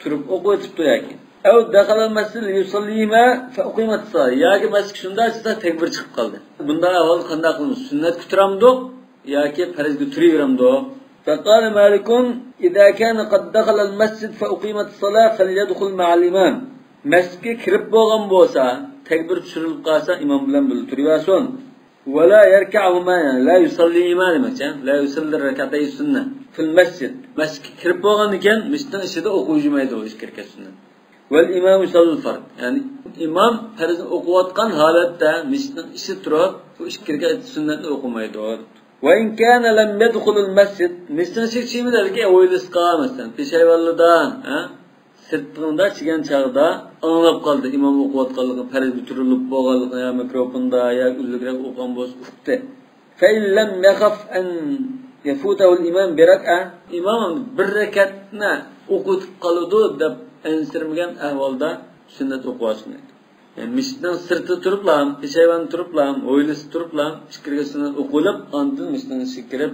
تۇرۇپ ئوقۇۋېتىپتۇ ياكى. أو دخل المسجد ليصليهما فأقيمت الصلاة. ياكى مەسچىتكە شۇنداق چىقسا تەكبىر چىقىپ قالدى. بۇنداق ئەھۋالدا قانداق قىلىمىز؟ سۈننەتكە تۇرامدۇق ياكى پەرزگە تۇرۇۋېرەمدۇق؟ فقال مالك إذا كان قد دخل المسجد فأقيمت الصلاة فليدخل مع الإمام. مەسچىتكە كىرىپ بولغان بولسا، تەكبىر چۈشۈرۈلۈپ قالسا، ئىمام بىلەن بىللە تۇرۇۋەرسۇن. ولا يركعهما، يەنى لا يصليهما دېمەكچى، لا يصلي ركعتي السنة في المسجد. مەسچىتكە كىرىپ بولغاندىن كېيىن مەسچىتنىڭ ئىچىدە ئوقۇپ يۈرمەيدۇ ئىككى رەكەت سۈننەت. والإمام يصلي الفرض، يەنى ئىمام پەرزنى ئوقۇۋاتقان ھالەتتە مەسچىتنىڭ ئىچىدە تۇرۇپ بۇ ئىككى رەكەت سۈننەتنى ئوقۇمايدۇ. وإن كان لم يدخل المسجد، مەسچىتنىڭ ئىچىگە كىرمىدى، ھېلىقى ھويلىسىغا، مەسىلەن، پېشايۋانلىدا، ھە؟ سىرتىڭدا چىگەن چاغدا ئاڭلاپ قالدى، ئىمام ئوقۇۋاتقانلىقىنى، پەرزگە تۇرۇلۇپ بولغانلىقىنى يا مىكروفوندا يا ئۈنلۈكرەك ئوقۇغان بولسا ئۇقتى. فإن لم يخف أن يفوته الإمام بركعة. ئىمام بىر رەكەتنى ئوقۇۋېتىپ قالىدۇ دەپ ئەنسىرىمىگەن ئەھۋالدا سۈننەت ئوقۇۋالسۇن دەيدۇ. يەنى مەسچىتنىڭ سىرتىدا تۇرۇپلا، پېشايۋاندا تۇرۇپلا، ھويلىسىدا تۇرۇپلا ئىككى رەكەت سۈننەت ئوقۇۋېلىپ، ئاندىن مەسچىتنىڭ ئىچىگە كىرىپ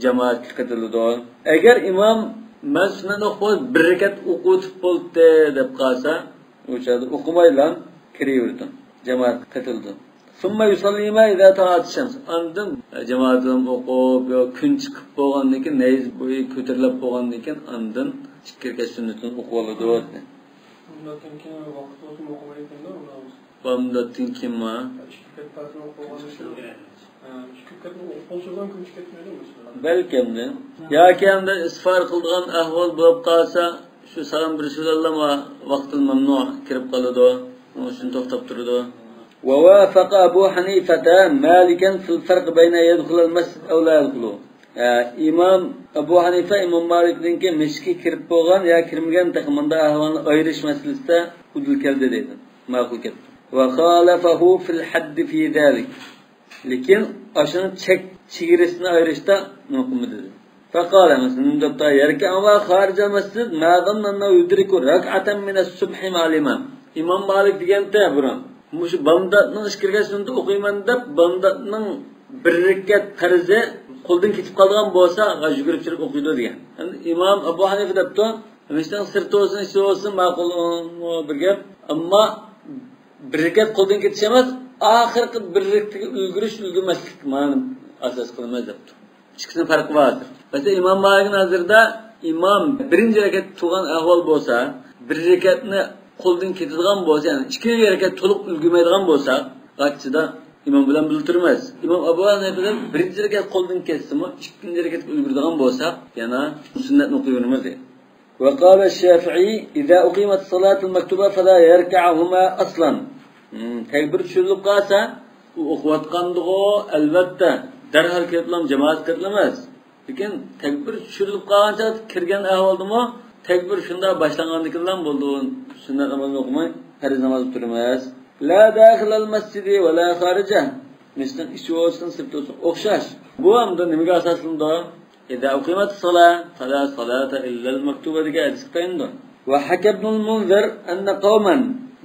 جامائەتكە قېتىلىدۇ. ئەگەر ئىمام مەن سۈننەتنى ئوقۇپ بىر رەكەت ئوقۇۋېتىپ بولدى دەپ قالسا، ئۇ چاغدا ئوقۇمايلا كىرىۋېرىدۇ، جامائەتكە قېتىلىدۇ. ثم يصليهما إذا طلعت الشمس. ئاندىن جامائەت بىلەن ئوقۇپ، يا كۈن چىقىپ بولغاندىن كېيىن، نەيزە بويى كۆتۈرۈلۈپ بولغاندىن كېيىن، ئاندىن ئىككى رەكەت سۈننىتىنى ئوقۇۋالىدۇ. ئۇندىن كېيىن ۋاقىت بولسىمۇ ئوقۇمايدىكەن-دە، ئۇنداق بولسا. ئۇندىن كېيىنمۇ؟ ئىككى رەكەت پەرزنى ئوقۇپ بولغاندىن كېيىن، ھە، ئىككى رەكەتنى ئوقۇپ بولسىلا كۈن چىقىپ كەتمەيدۇ مەسىلەن. بەلكىمدە. ياكى ئەمدى ئىسفار قىلىدىغان ئەھۋال بولۇپ قالسا، شۇ سالام بېرىش بىلەنلا ۋاقتىل مەمنۇ كىرىپ قالىدۇ. ئۇنىڭ ئۈچۈن توختاپ تۇرىدۇ. ووافق أبو حنيفة مالكا في الفرق بين يدخل المسجد أو لا يدخل. ئە، ئىمام ئەبۇ ھەنىفە، ئىمام مالىكنىڭكى مەسچىتكە كىرىپ بولغان يا كىرمىگەن تېخى مۇنداق ئەھۋالنى ئايرىش مەسىلىسىدە ئۇدۇل كەلدى دەيدۇ. ماقۇل كەپتۇ. وخالفه في الحد في ذلك. لېكىن ئاشۇنىڭ چەك چېگرىسىنى ئايرىشتا نوقۇمى دېدى. فقال، مەسىلەن، نېمە دەپتۇ؟ يركعهما خارج المسجد ما ظن أنه يدرك ركعة من الصبح مع الإمام. ئىمام مالىك دېگەنتى بۇرۇن، مۇشۇ بامداتنىڭ ئىككى رەكەت سۈننىتى ئوقۇيمەن دەپ، بامداتنىڭ بىر رەكەت پەرزى قولدىن كېتىپ قالىدىغان بولسا، يۈگۈرۈپ چۈشۈپ ئوقۇيدۇ دېگەن. ئەمدى ئىمام ئەبۇ ھەنىفە دەپتۇ، مەسچىتنىڭ سىرتى بولسۇن، ئىچى بولسۇن، ماقۇل، بىر گەپ. ئەمما بىر رەكەت قولدىن كېتىش ئەمەس، ئاخىرقى بىر رەكەتكە ئۈلگۈرۈش، ئۈلگۈرمەسلىك مانا ئاساس قىلىمىز دەپتۇ. ئىككىسىنىڭ پەرقى بار ھازىر. مەسىلەن، ئىمام مالىكنىڭ نەزىرىدە ئىمام بىرىنچى رەكەت تۇرغان ئەھۋال بولسا، بىر رەكەتنى قولدىن كېتىدىغان بولسا، يەنى ئىككىنچى رەكەت تولۇق ئۈلگۈرمەيدىغان بولسا، قاچىدا ئىمام بىلەن بىللە تۇرىمىز. ئىمام ئەبۇ ھەنىفەدە بىرىنچى رەكەت قولدىن كەتسىمۇ، ئىككىنچى رەكەتكە ئۈلگۈرىدىغان بولساق، يەنە سۈننەتنى ئوقۇيۋېرىمىز دەيدۇ. وقال الشافعي: إذا أقيمت الصلاة المكتوبة فلا يركعهما أصلا. تەكبىر چۈشۈرۈلۈپ قالسا، ئۇ ئوقۇۋاتقاندىغۇ، ئەلۋەتتە، دەرھال كېلىپلا جامائەت قىلىپ ئەمەس. لېكىن تەكبىر چۈشۈرۈلۈپ قالغان چاغدا كىرگەن ئەھۋالدىمۇ، تەكبىر شۇنداق باشلانغاندىكىنلا بولىدۇ، سۈننەت نامازنى ئوقۇماي، پەرز نامازدا تۇرىمىز. لا داخل المسجد ولا خارجه. مەسچىتنىڭ ئىچى بولسۇن، سىرتى بولسۇن، ئوخشاش. بۇ ئەمدى نېمىگە ئاساسلىنىدۇ؟ إذا أقيمت الصلاة فلا صلاة إلا المكتوبة دېگەن ھەدىسكە تايىنىدۇ. وحكى ابن المنذر أن قوما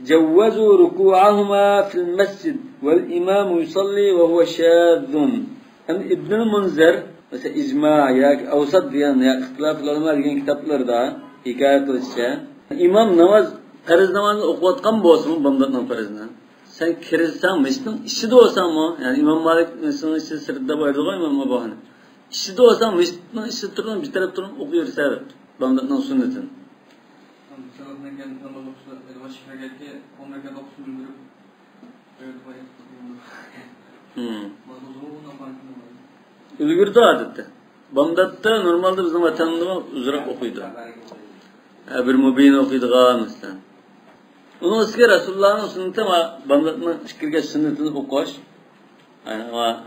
جوزوا ركوعهما في المسجد والإمام يصلي وهو شاذ. ئەمدى ئىبنۇل مۇنزىر، مەسىلەن، ئىجما ياكى ئەۋسات دېگەن يا ئىختىلاف ئۇلەما دېگەن كىتابلىرىدا ھېكايە قىلىشىچە، ئىمام ناماز، پەرز نامازنى ئوقۇۋاتقان بولسىمۇ، بامداتنىڭ پەرزىنى، سەن كىرسەڭ، مەسچىتنىڭ ئىچىدە بولساڭمۇ، يەنى ئىمام مالىك مەسچىتنىڭ ئىچىدە، سىرتىدا بولىدىغۇ ئىمام ئەبۇ ھەنىفە. ئىچىدە بولساڭ، مەسچىتنىڭ ئىچىدە تۇرۇپ، بىر تەرەپ تۇرۇپ ئوقۇيۋېرىسەن، دەپتۇ، بامداتنىڭ سۈننىتىنى. سەۋەبىنى ناماز ئوقۇشتا، ۋاجىپ بەرگەنكى، ئون رەكەت ئوقۇشنى ئۈندۈرۈپ، ئۈلگۈردى ئادەتتە. بامداتتا نورمالدا بىزنىڭ ۋەتەندىمۇ ئۇزراق ئوقۇيدۇ. ھە، بىر مۇبىن ئوقۇيدىغان، مەسىلەن. ئۇنىڭ ئۈستىگە رەسۇلۇللانىڭ سۈننىتى ۋە بامداتنىڭ ئىككى رەكەت سۈننىتىنى ئوقۇش.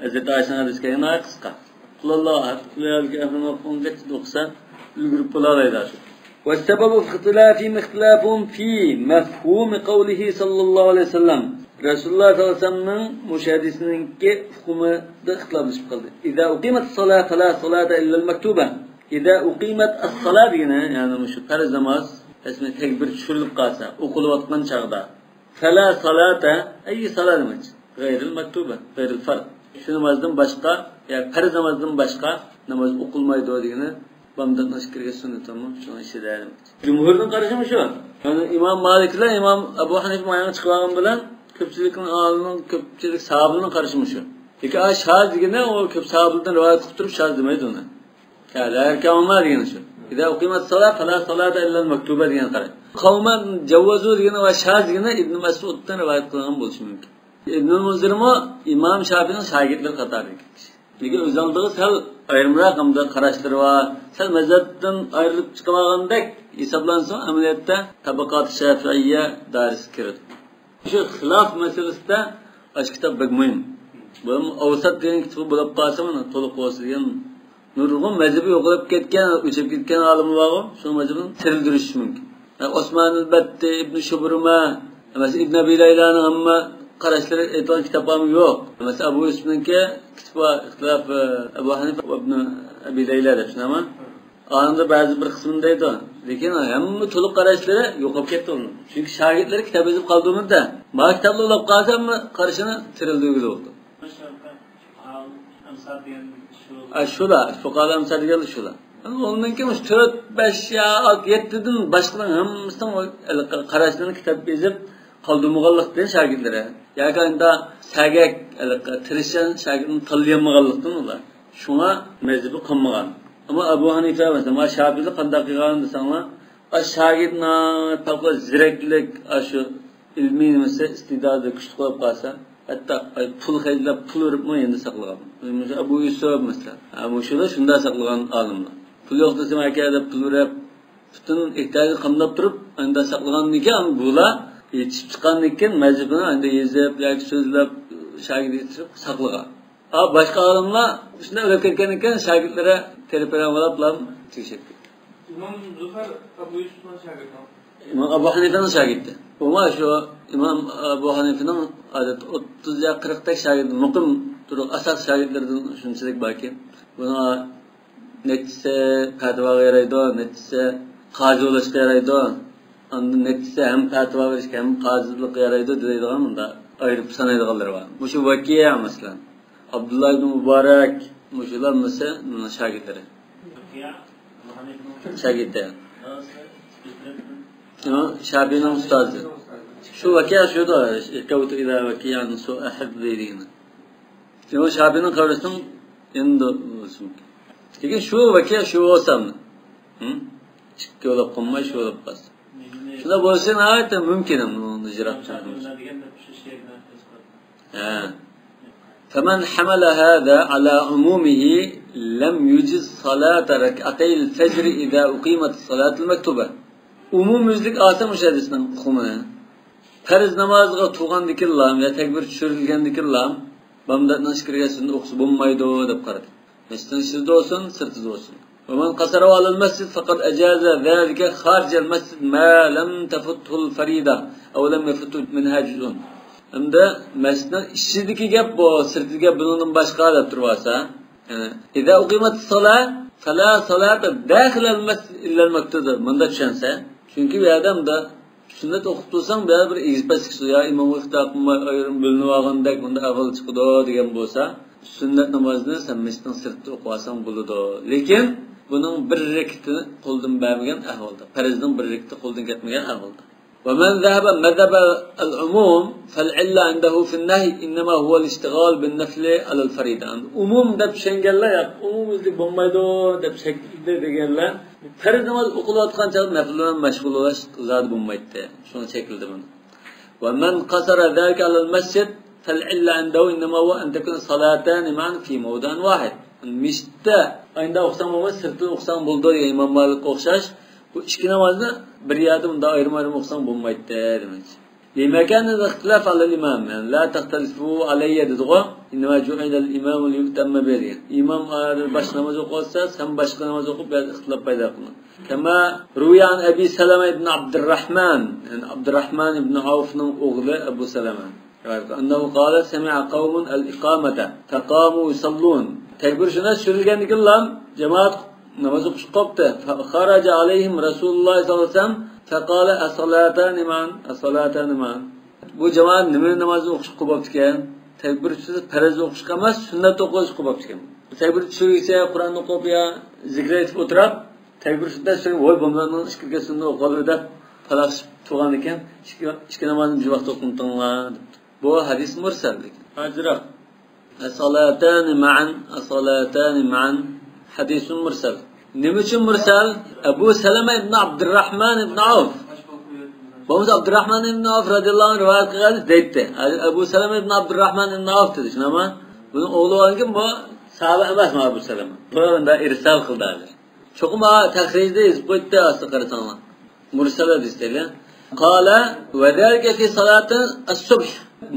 ھەزرىتى ئائىشەنىڭ ھەدىسى كەلگەن ئايەت قىسقا. قۇلاللاھۇ ئەھەد، قۇل يا ئەييۇھەل كافىرۇن ئوقۇسا ئۈلگۈرۈپ بولالايدۇ. والسبب في اختلافهم اختلافهم في مفهوم قوله صلى الله عليه وسلم. رەسۇلۇللا سەللەللاھۇ ئەلەيھى ۋەسەللەمنىڭ مۇشۇ ھەدىسىنىڭكى ئۇقۇمىدا ئىختىلاپلىشىپ قالدى. إذا أقيمت الصلاة فلا صلاة إلا المكتوبة. إذا أقيمت الصلاة دېگىنى، يەنى مۇشۇ پەرز ناماز، رەسمىي تەكبىر چۈشۈرۈلۈپ قالسا، ئوقۇلۇۋاتقان چاغدا، فلا صلاة، ئەي سالا دېمەكچى. غەيرىل مەكتۇبە، غەيرىل فەرد. شۇ نامازدىن باشقا، يا پەرز نامازدىن باشقا ناماز ئوقۇلمايدۇ دېگىنى، بامداتنىڭ ئىككى رەكەت سۈننىتىمۇ شۇنىڭ ئىچىدە دېمەكچى. جۇمھۇردىن قارىشى مۇشۇ. يەنى ئىمام مالىك بىلەن ئىمام ئەبۇ ھەنىفە مايان چىقىۋالغان بىلەن كۆپچىلىكنىڭ ئالىمنىڭ، كۆپچىلىك ساھابىنىڭ قارىشى مۇشۇ. لېكىن ئا شاز دېگىنى ئۇ كۆپ ساھابىدىن رىۋايەت قىلىپ تۇرۇپ شاز دېمەيدۇ ئۇنى. لا يركعهما دېگىنى شۇ. إذا أقيمت الصلاة فلا صلاة إلا المكتوبة دېگەن قاراش. قوما جوزوا دېگىنى ۋە شاز دېگىنى ئىبن مەسئۇدتىن رىۋايەت قىلىنغان بولۇشى مۇمكىن. ئىبن مۇنزىرمۇ ئىمام شافىئنىڭ شاگىرتلىرى قاتارىدىكى كىشى. لېكىن ئۆز ئالدىغا سەل ئايرىمراق ھەمدە قاراشلىرى بار. سەل مەزھەپتىن ئايرىلىپ چىقىۋالغاندەك ھېسابلانسا، ئەمەلىيەتتە تەبەقات شافىئىيە دائىرىسىگە كىرىدۇ. شۇ خىلاف مەسىلىسىدە ئاشۇ كىتاب بەك مۇھىم. بۇ ئەۋسات دېگەن كىتابى بولۇپ قالسا، مانا، تولۇق بولسا دېگەن. نۇرغۇن مەزھىپى يوقىلىپ كەتكەن، ئۆچۈپ كەتكەن ئالىملار بارغۇ، شۇ مەزھىپنى تىرىلدۈرۈش مۇمكىن. ئوسمان ئەلبەتتى، ئىبن شۇبرۇمە، مەسىلەن، ئىبن ئەبى لەيلانىڭ ھەممە قاراشلىرى ئېيتىلغان كىتابلارمۇ يوق. مەسىلەن، ئەبۇ يۈسۈپنىڭكى كىتابى بار، ئىختىلاف، ئە، ئەبۇ ھەنىفە ۋە ئىبن ئەبى لەيلا دەپ شۇنداقمۇ؟ ئاندا بەزى بىر قىسمىنى دەيدۇ. لېكىن ھەممە تولۇق قاراشلىرى يوقاپ كەتتى ئۇنىڭ. چۈنكى شاگىرتلىرى كىتاب يېزىپ قالدى ئۇنىڭدا. ما كىتابلار بولۇپ قالسا، ھەممە قارىشىنى تىرىلدۈرگىلى بولىدۇ. ئە، شۇلا، فۇقاھا ئەمسال دېگەنلەر شۇلا. ئۇنىڭدىن كېيىن مۇشۇ تۆت، بەش يا ئالتە، يەتتىدىن باشقىنىڭ ھەممىسىنىڭ قاراشلىرىنى كىتاب يېزىپ قالدۇرمىغانلىقتىن شاگىرتلىرى. ياكى ئاندا سەگەك، تىرىشچان شاگىرتنى تاللىيالمىغانلىقتىن ئۇلار. شۇڭا مەزھىپى قالمىغان. ئەمما ئەبۇ ھەنىفە مەسىلەن، ۋە شافىئىلەر قانداق قىلغان دېسەڭلار، ئاشۇ شاگىرتنىڭ پەۋقۇلئاددە زېرەكلىك، ئاشۇ ئىلمىي نېمىسى، ئىستىدادى كۈچلۈك بولۇپ قالسا، ھەتتا پۇل خەجلەپ، پۇل بېرىپمۇ يېنىدا ساقلىغان. مۇشۇ ئەبۇ يۈسۈپ مەسىلەن. ھە، مۇشۇلار شۇنداق ساقلىغان ئالىملار. پۇل يوق دېسەم، ئەكە دەپ پۇل بېرىپ، پۈتۈن ئېھتىياجىنى قامداپ تۇرۇپ، ئەندە ساقلىغاندىن كېيىن، ئەمما بۇلار يېتىشىپ چىققاندىن كېيىن، مەزھىپىنى ئەندە يېزىپ ياكى سۆزلەپ، شاگىرت يېتىشتۈرۈپ ساقلىغان. ھا، باشقا ئالىملار شۇنداق ئۆلۈپ كەتكەندىن كېيىن، شاگىرتلىرى تېرىپ بېرىۋالاپلا تۈگىشىپ كەتكەن. ئىمام زۇفەر ئەبۇ يۈسۈپنىڭ شاگىرتى. ئىمام ئەبۇ ھەنىفەنىڭ شاگىرتى. ئۇمۇ شۇ ئىمام ئەبۇ ھەنىفىنىڭ ئادەتتە ئوتتۇز يا قىرىقتەك شاگىرتى، مۇقىم تۇرۇق ئاساس شاگىرتلىرىدىن شۇنچىلىك باركى، بۇنىڭ نەچچىسى پەتىۋاغا يارايدۇ، نەچچىسى قازى بولۇشقا يارايدۇ، ئاندىن نەچچىسى ھەم پەتىۋا بېرىشكە، ھەم قازىلىققا يارايدۇ دەيدىغان، مۇنداق ئايرىپ سانايدىغانلىرى بار. مۇشۇ ۋەكىئ، مەسىلەن، ئابدۇللا ئىبن مۇبارەك، مۇشۇلار ھەممىسى شاگىرتلىرى. شاگىرتى. ھە، شافىئىنىڭ ئۇستازى. شۇ ۋەكىئ شۇدۇ، اركعت إلى وكيع سوء حفظ دەيدىغىنى. شۇ شافىئىنىڭ قەبرىسىنىڭ يېنىدا بولسۇن. لېكىن شۇ ۋەكىئ شۇ بولسا، ھە؟ ئىككى بولۇپ قالماي، شۇ بولۇپ قالسا. شۇنداق بولۇشى ناھايىتى مۇمكىن، ئۇنىڭ ھىجرەت قىلىنىشى. ھە. فمن حمل هذا على عمومه لم يجز صلاة ركعتي الفجر إذا أقيمت الصلاة المكتوبة. ئومۇميۈزلۈك ئالسام مۇشۇ ھەدىسنىڭ ئۇقۇمىنى. پەرز نامازغا تۇرغاندىكىنلا يا تەكبىر چۈشۈرۈلگەندىكىنلا بامداتنىڭ ئىچكىرى رەكەتنى ئوقۇسا بولمايدۇ دەپ قارىدى. مەسچىتنىڭ ئىچىدە بولسۇن، سىرتىدا بولسۇن. ومن قصر على المسجد فقد أجاز ذلك خارج المسجد ما لم تفته الفريضة أو لم يفته منها جزء. ئەمدى مەسچىتنىڭ ئىچىدىكى گەپ بۇ، سىرتىدىكى گەپ بۇنىڭدىن باشقا دەپ تۇرۇۋالسا. يەنى، إذا أقيمت الصلاة فلا صلاة داخل المسجد إلا المكتوبة. مۇنداق چۈشەنسە. چۈنكى بۇ يەردە مۇنداق سۈننەت ئوقۇپ تۇرساڭ، بۇ يەردە بىر ئېگىز-پەسلىك سۆز. يا ئىمامغا خىتاب قىلماي ئايرىم بۆلۈنۈۋالغاندەك مۇنداق ئەھۋال چىقىدۇ دېگەن بولسا، سۈننەت نامازنى سەن مەسچىتنىڭ سىرتىدا ئوقۇۋالساڭ بولىدۇ. لېكىن بۇنىڭ بىر رەكىتى قولدىن بەرمىگەن ئەھۋالدا، پەرزنىڭ بىر رەكىتى قولدىن كەتمىگەن ئەھۋالدا. ومن ذهب مذهب العموم فالعلة عنده في النهي إنما هو الاشتغال بالنفل على الفريضة. ئومۇم دەپ چۈشەنگەنلەر، ياق، ئومۇميۈزلۈك بولمايدۇ دەپ چەكلىدى دېگەنلەر، پەرز ناماز ئوقۇلۇۋاتقان چاغدا نەپىل بىلەن مەشغۇل بولۇش زادى بولمايتتى. شۇڭا چەكلىدى بۇنى. ومن قصر ذلك على المسجد فالعلة عنده إنما هو أن تكون صلاتان معا في موضع واحد. مەسچىتتە ئاينىدا ئوقۇساڭ بولماي، سىرتىدا ئوقۇساڭ بولىدۇ دېگەن ئىمام مالىكقا ئوخشاش. بۇ ئىككى نامازنى بىر يەردە مۇنداق ئايرىم-ئايرىم ئوقۇساڭ بولمايتتى دېمەكچى. لمكان الاختلاف على الإمام، يەنى لا تختلفوا علي دېدىغۇ. إنما جعل الإمام ليؤتم به دېگەن. ئىمام باشقا ناماز ئوقۇۋاتسا، سەن باشقا ناماز ئوقۇپ، بۇ يەردە ئىختىلاپ پەيدا قىلىدۇ. كما روي عن أبي سلمة بن عبد الرحمن، يەنى ئابدۇرراھمان ئىبن ئاۋفنىڭ ئوغلى ئەبۇ سەلەمە. رىۋايەت قىلغان. أنه قال سمع قوم الإقامة فقاموا يصلون. تەكبىر شۇنى سۈرۈلگەندىكىنلا جامائەت ناماز ئوقۇشقا قوپتى. فخرج عليهم رسول الله صلى الله عليه وسلم فقال أصلاتان معا، أصلاتان معا. بۇ جامائەت نېمە نامازنى ئوقۇشقا قوپۇپتىكەن؟ تەكبىر چۈشۈرۈپ پەرز ئوقۇشقا ئەمەس، سۈننەت ئوقۇشقا قوپۇپتىكەن. تەكبىر چۈشۈرگۈچە قۇرئان ئوقۇپ يا زىكىر ئېيتىپ ئولتۇرۇپ، تەكبىر شۇنداق سۈرۈپ، ۋوي، بۇلارنىڭ ئىككى رەكەت سۈننەت ئوقۇۋالدى دەپ پالاقشىپ تۇرغاندىكىن، ئىككى، ئىككى نامازنى بىر ۋاقىتتا ئوقۇمتۇڭلار دەپتۇ. بۇ ھەدىس مۇرسەل لېكىن. ئاجراق. الصلاتان معا، الصلاتان معا. حديث مرسل. نېمە ئۈچۈن مۇرسەل؟ ئەبۇ سەلەمە ئىبن ئابدۇرراھمان ئىبن ئاۋف. بولمىسا ئابدۇرراھمان ئىبن ئاۋف رەزىياللاھۇ ئەنھۇ رىۋايەت قىلغان دەيتتى. ھازىر ئەبۇ سەلەمە ئىبن ئابدۇرراھمان ئىبن ئاۋف دېدى، شۇنداقمۇ؟ بۇنىڭ ئوغلى بولغاندىكىن بۇ ساھابە ئەمەسمۇ ئەبۇ سەلەمە. بۇ ئىرسال قىلدى ھازىر. چوقۇم ھا تەخرىجدە يېزىپ قويۇپتۇ، ئاستىغا قارىساڭلار. مۇرسەل ھەدىس دەيلى. قال، وذلك في صلاة الصبح.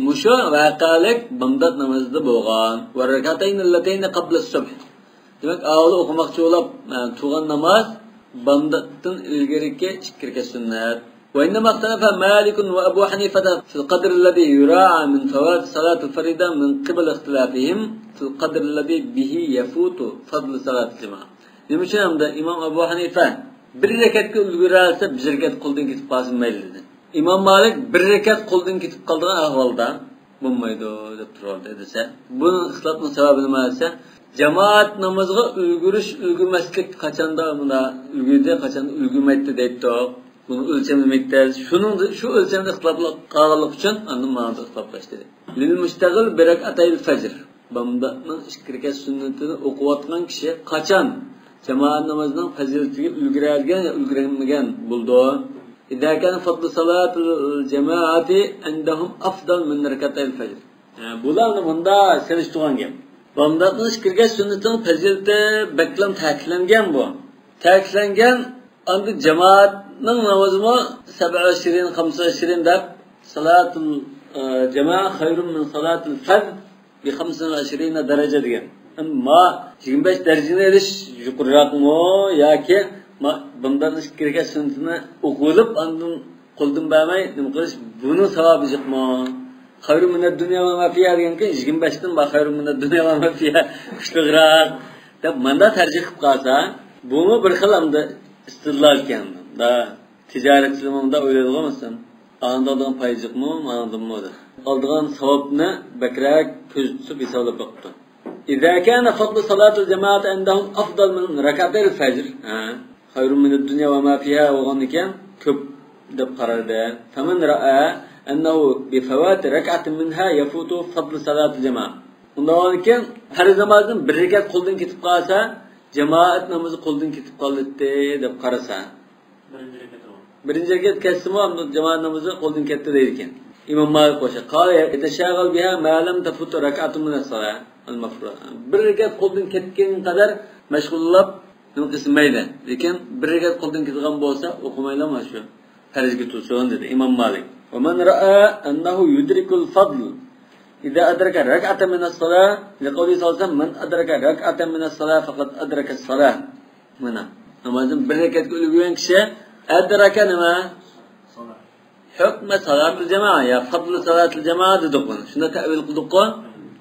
مۇشۇ ۋەقەلىك بامدات نامىزىدا بولغان. والركعتين اللتين قبل الصبح. دېمەك، ئاۋۋال ئوقۇماقچى بولۇپ، ئە، تۇرغان ناماز بامداتتىن ئىلگىرىكى ئىككى رەكەت سۈننەت. وإنما اختلف مالك وأبو حنيفة في القدر الذي يراعى من فوات صلاة الفريضة من قبل اختلافهم في القدر الذي به يفوت فضل صلاة الجماعة. نېمە ئۈچۈن ئەمدى ئىمام ئەبۇ ھەنىفە بىر رەكەتكە ئۈلگۈرەلىسە، بىر رەكەت قولدىن كېتىپ قالسا مەيلى دېدى. ئىمام مالىك بىر رەكەت قولدىن كېتىپ قالىدىغان ئەھۋالدا بولمايدۇ دەپ تۇرۇۋالدى دېسە، بۇنىڭ ئىختىلاپنىڭ سەۋەبى نېمە دېسە، جامائەت نامىزىغا ئۈلگۈرۈش، ئۈلگۈرمەسلىك قاچاندا مۇنداق ئۈلگۈردى، قاچاندا ئۈلگۈرمەيتتى دەيتتۇق. بۇنى ئۆلچەملىمەك تەس. شۇنىڭ، شۇ ئۆلچەمدە ئىختىلاپ قالغانلىقى ئۈچۈن ئاندىن ماڭا ئىختىلاپلاشتى. للمشتغل بركعتي الفجر. بامداتنىڭ ئىككى رەكەت سۈننىتىنى ئوقۇۋاتقان كىشى قاچان جامائەت نامىزىنىڭ پەزىلىتىگە ئۈلگۈرەلىگەن يا ئۈلگۈرەلمىگەن بولىدۇ؟ إذا كان فضل صلاة الجماعة عندهم أفضل من ركعتي الفجر. ھە، بۇلارنى مۇنداق سېلىشتۇرغان گەپ. بامداتنىڭ ئىككى رەكەت سۈننىتىنىڭ پەزىلىتى بەكلەم تەكىتلەنگەن بۇ. تەكىتلەنگەن، ئاندىن جامائەتنىڭ نامىزىمۇ سەبئە ئىشرىن، خەمسە ئىشرىن دەپ، صلاة الجماعة خير من صلاة الفذ بخمس وعشرين درجة دېگەن. ئەمما يىگىرمە بەش دەرىجىنى ئېلىش يۇقىرىراقمۇ ياكى ما-، بۇنداق ئىككى رەكەت سۈننىتىنى ئوقۇۋېلىپ، ئاندىن قولدىن بەرمەي نېمە قىلىش، بۇنىڭ ساۋابى جىقمۇ؟ خير من الدنيا وما فيها دېگەنكى، يىگىرمە بەشتىن بار خير من الدنيا وما فيها كۈچلۈكرەك دەپ ماندا تەرجىھ قىلىپ قالسا، بۇمۇ بىر خىل ئەمدى ئىستىدلال ئىكەن. دا، تىجارەتچىلەرمۇ مۇنداق ئويلايدىغۇ، مەسىلەن، ئاندىن ئالىدىغان پايدا جىقمۇ، ماندىنمۇ دەپ. ئالىدىغان ساۋابنى بەكرەك كۆزدە تۇتۇپ ھېسابلاپ بېقىپتۇ. إذا كان فضل صلاة الجماعة عندهم أفضل من ركعتي الفجر، ھە، خير من الدنيا وما فيها بولغاندىكىن كۆپ دەپ قارىدى. فمن رأى أنه بفوات ركعة منها يفوت فضل صلاة الجماعة. ئۇنداق بولغاندىكىن پەرز نامازدىن بىر رەكەت قولدىن كېتىپ قالسا، جامائەت نامىزى قولدىن كېتىپ قالاتتى دەپ قارىسا. بىرىنچى رەكەت ئۇ. بىرىنچى رەكەت كەتسىمۇ، جامائەت نامىزى قولدىن كەتتى دەيدىكەن. ئىمام مالىك قوشا. قال يتشاغل بها ما لم تفت ركعة من الصلاة. المكروه. بىر رەكەت قولدىن كەتكەن قەدەر مەشغۇللاپ نېمە قىلسا مەيلى. لېكىن بىر رەكەت قولدىن كېتىدىغان بولسا ئوقۇمايلا مانا شۇ پەرزگە تۇرسۇن دېدى ئىمام مالىك. ومن رأى أنه يدرك الفضل إذا أدرك ركعة من الصلاة، لقوله صلى الله عليه وسلم: من أدرك ركعة من الصلاة فقد أدرك الصلاة. مانا نامازدىن بىر رەكەتكە ئۈلگۈرگەن كىشى ئەدرەكە نېمە؟ ھۆكمە سالاتىل جامائە يا فەزلۇ سالاتىل جامائە دېدۇق بۇنى. شۇنداق تەۋىل قىلدۇققۇ.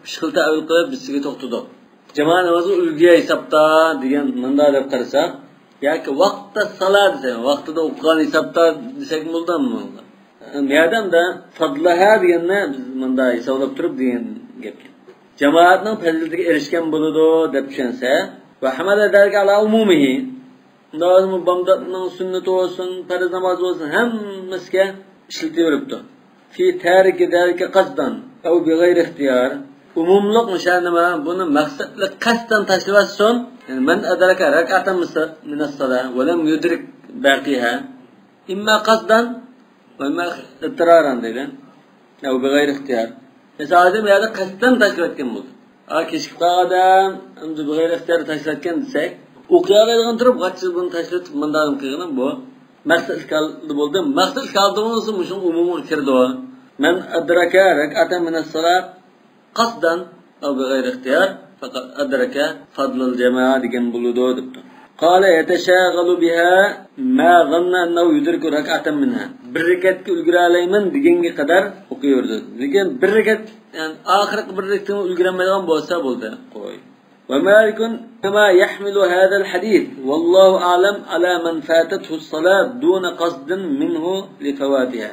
ئۈچ خىل تەۋىل قىلىپ بىرسىگە توختىدۇق. جامائەت نامازىغا ئۈلگۈرگەن ھېسابتا دېگەن مۇنداق دەپ قارىساق، ياكى ۋاقتى سالا دېسەك، ۋاقتىدا ئوقۇغان ھېسابتا دېسەك بولىدۇ. بۇ يەردە ئەمدى فەزلىھا دېگەننى بىز مۇنداق ھېسابلاپ تۇرۇپ دېگەن گەپ. جامائەتنىڭ پەزىلىتىگە ئېرىشكەن بولىدۇ دەپ چۈشەنسە، ۋە ھەمەلە زالىكە ئالا ئومۇمىھى. شۇنداق بولسىمۇ بامداتنىڭ سۈننىتى بولسۇن، پەرز نامازى بولسۇن، ھەممىسىگە ئىشلىتىۋېرىپتۇ. في تارك ذلك قصدا أو بغير اختيار. ئومۇملۇق مۇشۇ نېمە، بۇنى مەقسەتلىك قەستەن تاشلىۋەتسۇن. يەنى من أدرك ركعة من الصلاة ولم يدرك باقيها إما قصدا وإما اضطرارا دەيدۇ. ئەۋ بىغەيرى ئىختىيار. مىسال ئادەم يەردە قەستەن تاشلىۋەتكەن بولدى. ھا، كېچىكىپ قالغان ئادەم، ئەمدى بىغەيرى ئىختىيار تاشلىۋەتكەن دېسەك، ئوقۇيالايدىغان تۇرۇپ، غاچچىسى بۇنى تاشلىۋېتىپ، مۇنداق قىلغىنى بۇ مەقسەتلىك ھالدا بولدى. مەقسەتلىك ھالدا بولمىسا، مۇشۇنىڭ ئومۇمىغا كىرىدۇ. من أدرك ركعة من الصلاة قصدا أو بغير اختيار فقد أدرك فضل الجماعة دېگەن بولىدۇ دەپتۇ. قال يتشاغل بها ما ظن أنه يدرك ركعة منها. بىر رەكەتكە ئۈلگۈرەلەيمەن دېگەنگە قەدەر ئوقۇيۋېرىدۇ. لېكىن بىر رەكەت، يەنى ئاخىرقى بىر رەكەتنى ئۈلگۈرەلمەيدىغان بولسا بولدى، قوي. ومالك كما يحمل هذا الحديث والله أعلم على من فاتته الصلاة دون قصد منه لفواتها.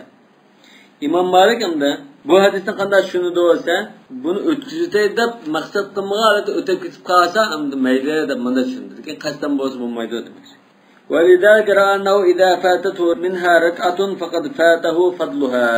ئىمام مالىك ئەمدى بۇ ھەدىسنى قانداق چۈشىنىدۇ دېسە، بۇنى ئۆتكۈزۈۋېتەي دەپ مەقسەت قىلمىغان ھالەتتە ئۆتۈپ كېتىپ قالسا، ئەمدى مەيلى دەپ مۇنداق چۈشىنىدۇ. لېكىن قەستەن بولسا بولمايدۇ دېمەكچى. ولذلك رأى أنه إذا فاتته منها ركعة فقد فاته فضلها.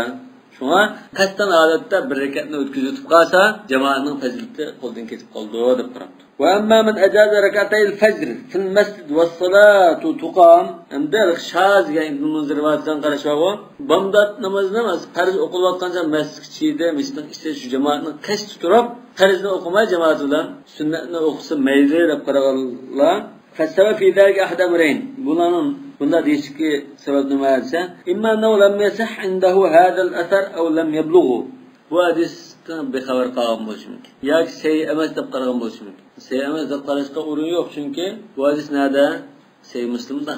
شۇڭا قەستەن ھالەتتە بىر رەكەتنى ئۆتكۈزۈۋېتىپ قالسا، جامائەتنىڭ پەزىلىتى قولدىن كېتىپ قالىدۇ دەپ قاراپتۇ. وأما من أجاز ركعتي الفجر في المسجد والصلاة تقام. ئەمدى شاز دېگەن ئىبن مۇنزىر رىۋايەتتىن قارىشىۋالغۇ. بامدات نامىزىنى پەرز ئوقۇلۇۋاتقان چاغ مەسچىتكە چىقتى، مەسچىتنىڭ ئىچىدە شۇ جامائەتنىڭ قەستى تۇرۇپ، پەرزنى ئوقۇماي جامائەت بىلەن سۈننەتنى ئوقۇسا مەيلى دەپ قارىغانلار. فالسبب في ذلك أحد أمرين. بۇلارنىڭ بۇنداق دېيىشتىكى سەۋەب نېمە دېسە، إما أنه لم يصح عنده هذا الأثر أو لم يبلغه. بۇ ھەدىستىن بىخەۋەر قالغان بولۇشى مۇمكىن. ياكى سەھىھ ئەمەس دەپ قارىغان بولۇشى مۇمكىن. سەھىھ ئەمەس دەپ قاراشقا ئورۇن يوق، چۈنكى بۇ ھەدىس نەدە؟ سەھىھ مۇسلىمدا.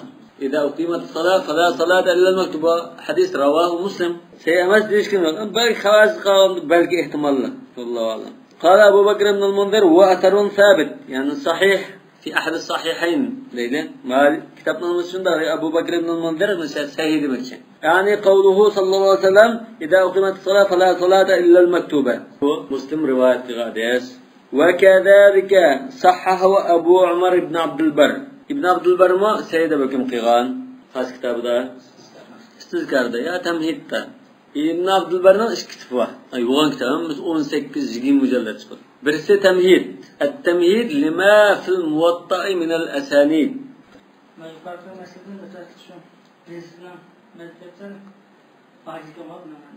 إذا أقيمت الصلاة فلا صلاة إلا المكتوبة. ھەدىس رواه مسلم. سەھىھ ئەمەس دېيىشكە بەلكى خەۋەرسىز قالغان، بەلكى ئېھتىماللا. والله أعلم. قال أبو بكر بن المنذر وهو أثر ثابت، يعني صحيح في أحد الصحيحين دەيدۇ. ماۋۇ كىتابنىڭ ئىچىدە ئەبۇ بەكر ئىبنۇل مۇنزىر مۇشۇ سەھىھ دېمەكچى. يعني قوله صلى الله عليه وسلم: إذا أقيمت الصلاة فلا صلاة إلا المكتوبة. بۇ مۇسلىم رىۋايەت قىلغان ھەدىس. وكذلك صححه أبو عمر بن عبد البر. ئىبن ئابدۇلبەرمۇ سەھىھ دەپ ھۆكۈم قىلغان. خاس كىتابىدا، ئىستىزكاردا يا تەمھىدتا. ئىبن ئابدۇلبەرنىڭ ئىككى كىتابى بار. يوغان كىتاب، ھەممىسى ئون سەككىز، يىگىرمە مۇجەللەت چىقىدۇ. بىرسى تەمھىد. التمهيد لما في الموطأ من الأسانيد. مەن يۇقىرىقى مەسىلىدىن ئۆتۈۋەتتى شۇ. بىرسىنىڭ مەزھەپتىن ئاجىز كەلمەپتۇ مانا.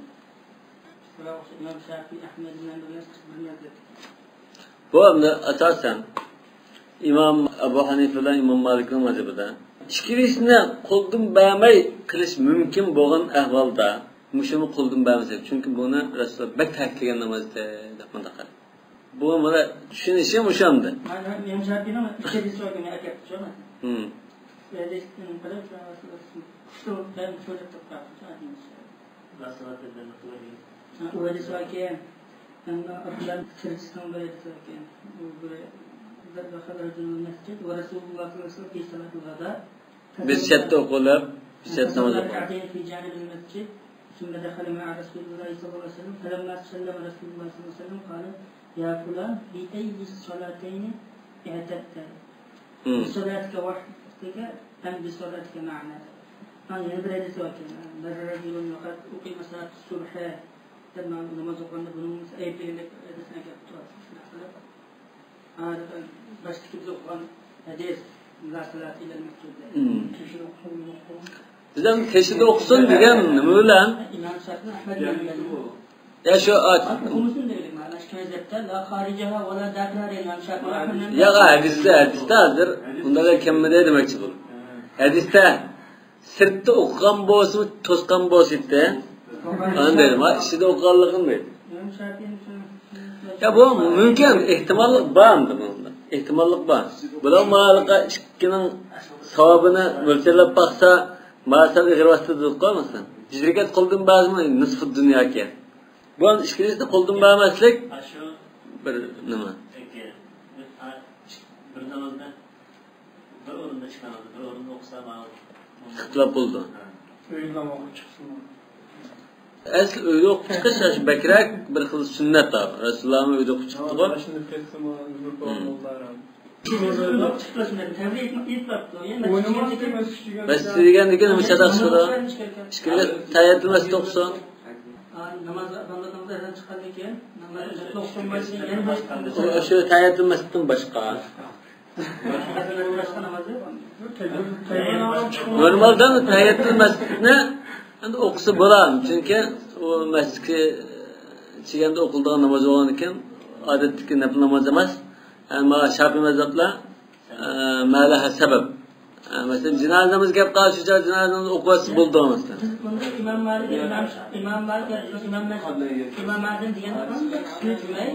بىراق ئىمام شافىئى، ئەھمەد بىلەن بىر مەزھەپ. بۇ ئەمدى ئاساسەن ئىمام ئەبۇ ھەنىفە بىلەن ئىمام مالىكنىڭ مەزھىپىدە ئىككىلىسىنى قولدىن بەرمەي قىلىش مۇمكىن بولغان ئەھۋالدا، مۇشۇنى قولدىن بەرمىسەك، چۈنكى بۇنى رەسۇلۇللا بەك تەكىتلىگەن ناماز دەپ مۇنداق قىلىدۇ. بۇ مانا چۈشىنىشى مۇشۇ ئەمدى. مانا ئىمام شافىئىنىڭ ئىككى ھەدىسى بار، مەن ئەكەپتۇ شۇ. ھىم. بۇ ھەدىسنى قىلىپ، شۇ، شۇ، شۇ، شۇ، شۇ، ئۇ ھەدىس باركەن، ئابدۇللا تىرمىزىنىڭ بىر ھەدىسى باركەن. بىر، بىر، بىر دەخەلە رەجۇلۇن مەسجىد ۋە رەسۇلۇللا سەللەللاھۇ ئەلەيھى ۋەسەللەم فى سەلاتىل غەدا. بىز چەتتە ئوقۇلۇپ، بىز چەتتە ناماز ئوقۇلۇپ. فصلى ركعتين في جانب المسجد، ثم دخل مع رسول الله صلى الله عليه وسلم، فلما سلم رسول الله صلى الله عليه وسلم قال: يا فلان، بأي الصلاتين اعتدت؟ بصلاتك وحدك أم بصلاتك معنا؟ ھا، يەنە بىر ھەدىس باركەن. مر رجل وقد أقيمت صلاة الصبح دەپ ناماز ئوقۇغاندا بۇنىڭ ئەيىبلىگەندەك ھەدىسنى ئەكەپتۇ. شۇنداق قىلىپ، ھا، باشتىكى بىز ئوقۇغان ھەدىس، لا صلاة إلا المكتوبة. مم. تېشىدا ئوقۇسۇن، تېشىدا ئوقۇسۇن دېگەن نېمە بىلەن؟ ئىمام شافىئى، ئەھمەد بىلەن. يا شۇ، ئا، ئوقۇمىسۇن دېگەن. ئىككى مەزھەپتە لا خارىجىھا ۋە لا داخىلىھا دەيدۇ ئىمام شافىئى. ياق، ھەدىستە، ھەدىستە ھازىر ئۇنداق كەلمىدى دېمەكچى بۇ. ھەدىستە سىرتتا ئوقۇغان بولسا، توسقان بولسا ئىدى. ئانداق دەيدۇ، ما ئىچىدە ئوقۇغانلىقىنى دەيدۇ. يا، بۇ مۇمكىن، ئېھتىماللىق بار ئەمدى بۇنىڭدا. ئېھتىماللىق بار. بۇلار مۇئەللىقە ئىككىنىڭ ساۋابىنى مۆلچەرلەپ باقسا، ما سەل ئېغىر ۋاسىتە دېدۇق قوي، مەسىلەن. يۈز رەكەت قولدىن بەرسىمۇ نىسفۇ دۇنيا ئىكەن. بۇ ئەمدى ئىككىنچىسىنى قولدىن بەرمەسلىك ئاشۇ بىر نېمە. بىر نامازدا بىر ئورۇندا ئىككى نامازنى بىر ئورۇندا ئوقۇسا، مانا ئىختىلاپ بولىدۇ. ئۆيدىن ئوقۇپ چىقسىمۇ؟ ئەسلى ئۆيدە ئوقۇپ چىقىش ئاشۇ بەكرەك بىر خىل سۈننەت بار. رەسۇلۇللامۇ ئۆيدە ئوقۇپ چىقتىغۇ. ماشىنىدا كەتسىمۇ، يۈگۈرۈپ بارغان بولدى. مەسچىتكە دېگەندىكىن نېمە چاتاق چىقىدۇ؟ ئىككىنچى تەھىيەتۇل مەسچىت ئوقۇسۇن. ناماز، بامدات نامازى ئەزان چىققاندىن كېيىن ناماز ئوقۇسۇن، يەنە بىر ئۇ، شۇ تەھىيەتۇل مەسچىتتىن باشقا. نورمالدا تەھىيەتۇل مەسچىتنى ئەمدى ئوقۇسا بولار، چۈنكى ئۇ مەسچىتكە چىگەندە ئوقۇلىدىغان ناماز بولغاندىكىن، ئادەتتىكى نەپىل ناماز ئەمەس. ئەمما شافىئىي مەزھەپلەر، ئە، مەلەھە سەبەب. ئە، مەسىلەن، جىنازا نامىزى كەپ قالسا، شۇ چاغ جىنازا نامىزى ئوقۇۋاتسا بولىدۇ، مەسىلەن. بۇندا ئىمام مالىك، ئىمام، ئىمام مالىك، ئىمام مەزھەپ، ئىمام مەزھەپ دېگەن نېمە؟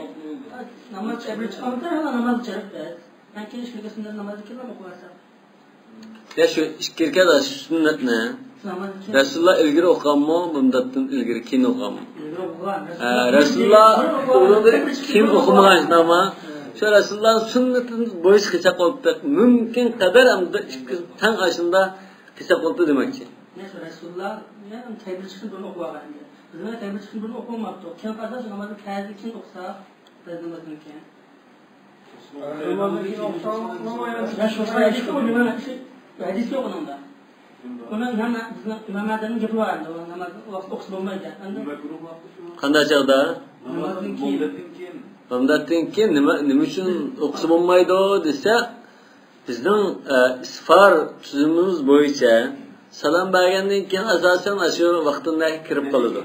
ناماز ئەمرى چىقمىدى، ناماز چىقىپ. يا، شۇ ئىككى رەكەت سۈننەتنى رەسۇلۇللا ئىلگىرى ئوقۇغانمۇ، بۇنداقتىن ئىلگىرى كېيىن ئوقۇغانمۇ؟ ھە، رەسۇلۇللا ئۇنىڭدىن كېيىن ئوقۇمىغان، ئەمما شۇ رەسۇلۇللا سۈننىتىنى بويىچە قىلساق بولۇپتۇ. مۇمكىن قەدەر ئەمدى ئىككىسى تەڭ ئاشۇنداق قىلساق بولۇپتۇ دېمەكچى. رەسۇلۇللا تەكبىر چىقىشتىن بۇرۇن ئوقۇۋالغان ئىدى. بىز تەكبىر چىقىشتىن بۇرۇن ئوقۇماپتۇق. كېيىن قارىسا شۇ نامازنى پەرزى كېيىن ئوقۇساق، پەرز نامازدىن كېيىن. ھەدىس يوق ئۇنىڭدا. ئۇنىڭ ھەم بىزنىڭ ئىمام ئەزەمنىڭ گېپى بار ئەمدى، ئۇ ناماز ۋاقتىدا ئوقۇسا بولمايدۇ. ئەمدى قانداق چاغدا؟ نامازدىن كېيىن. نامازدىن كېيىن نېمە، نېمە ئۈچۈن ئوقۇسا بولمايدۇ دېسە، بىزنىڭ، ئە، ئىسفار تۈزۈمىمىز بويىچە سالام بەرگەندىن كېيىن ئاساسەن ئاشۇ ۋاقتىدا كىرىپ قالىدۇ.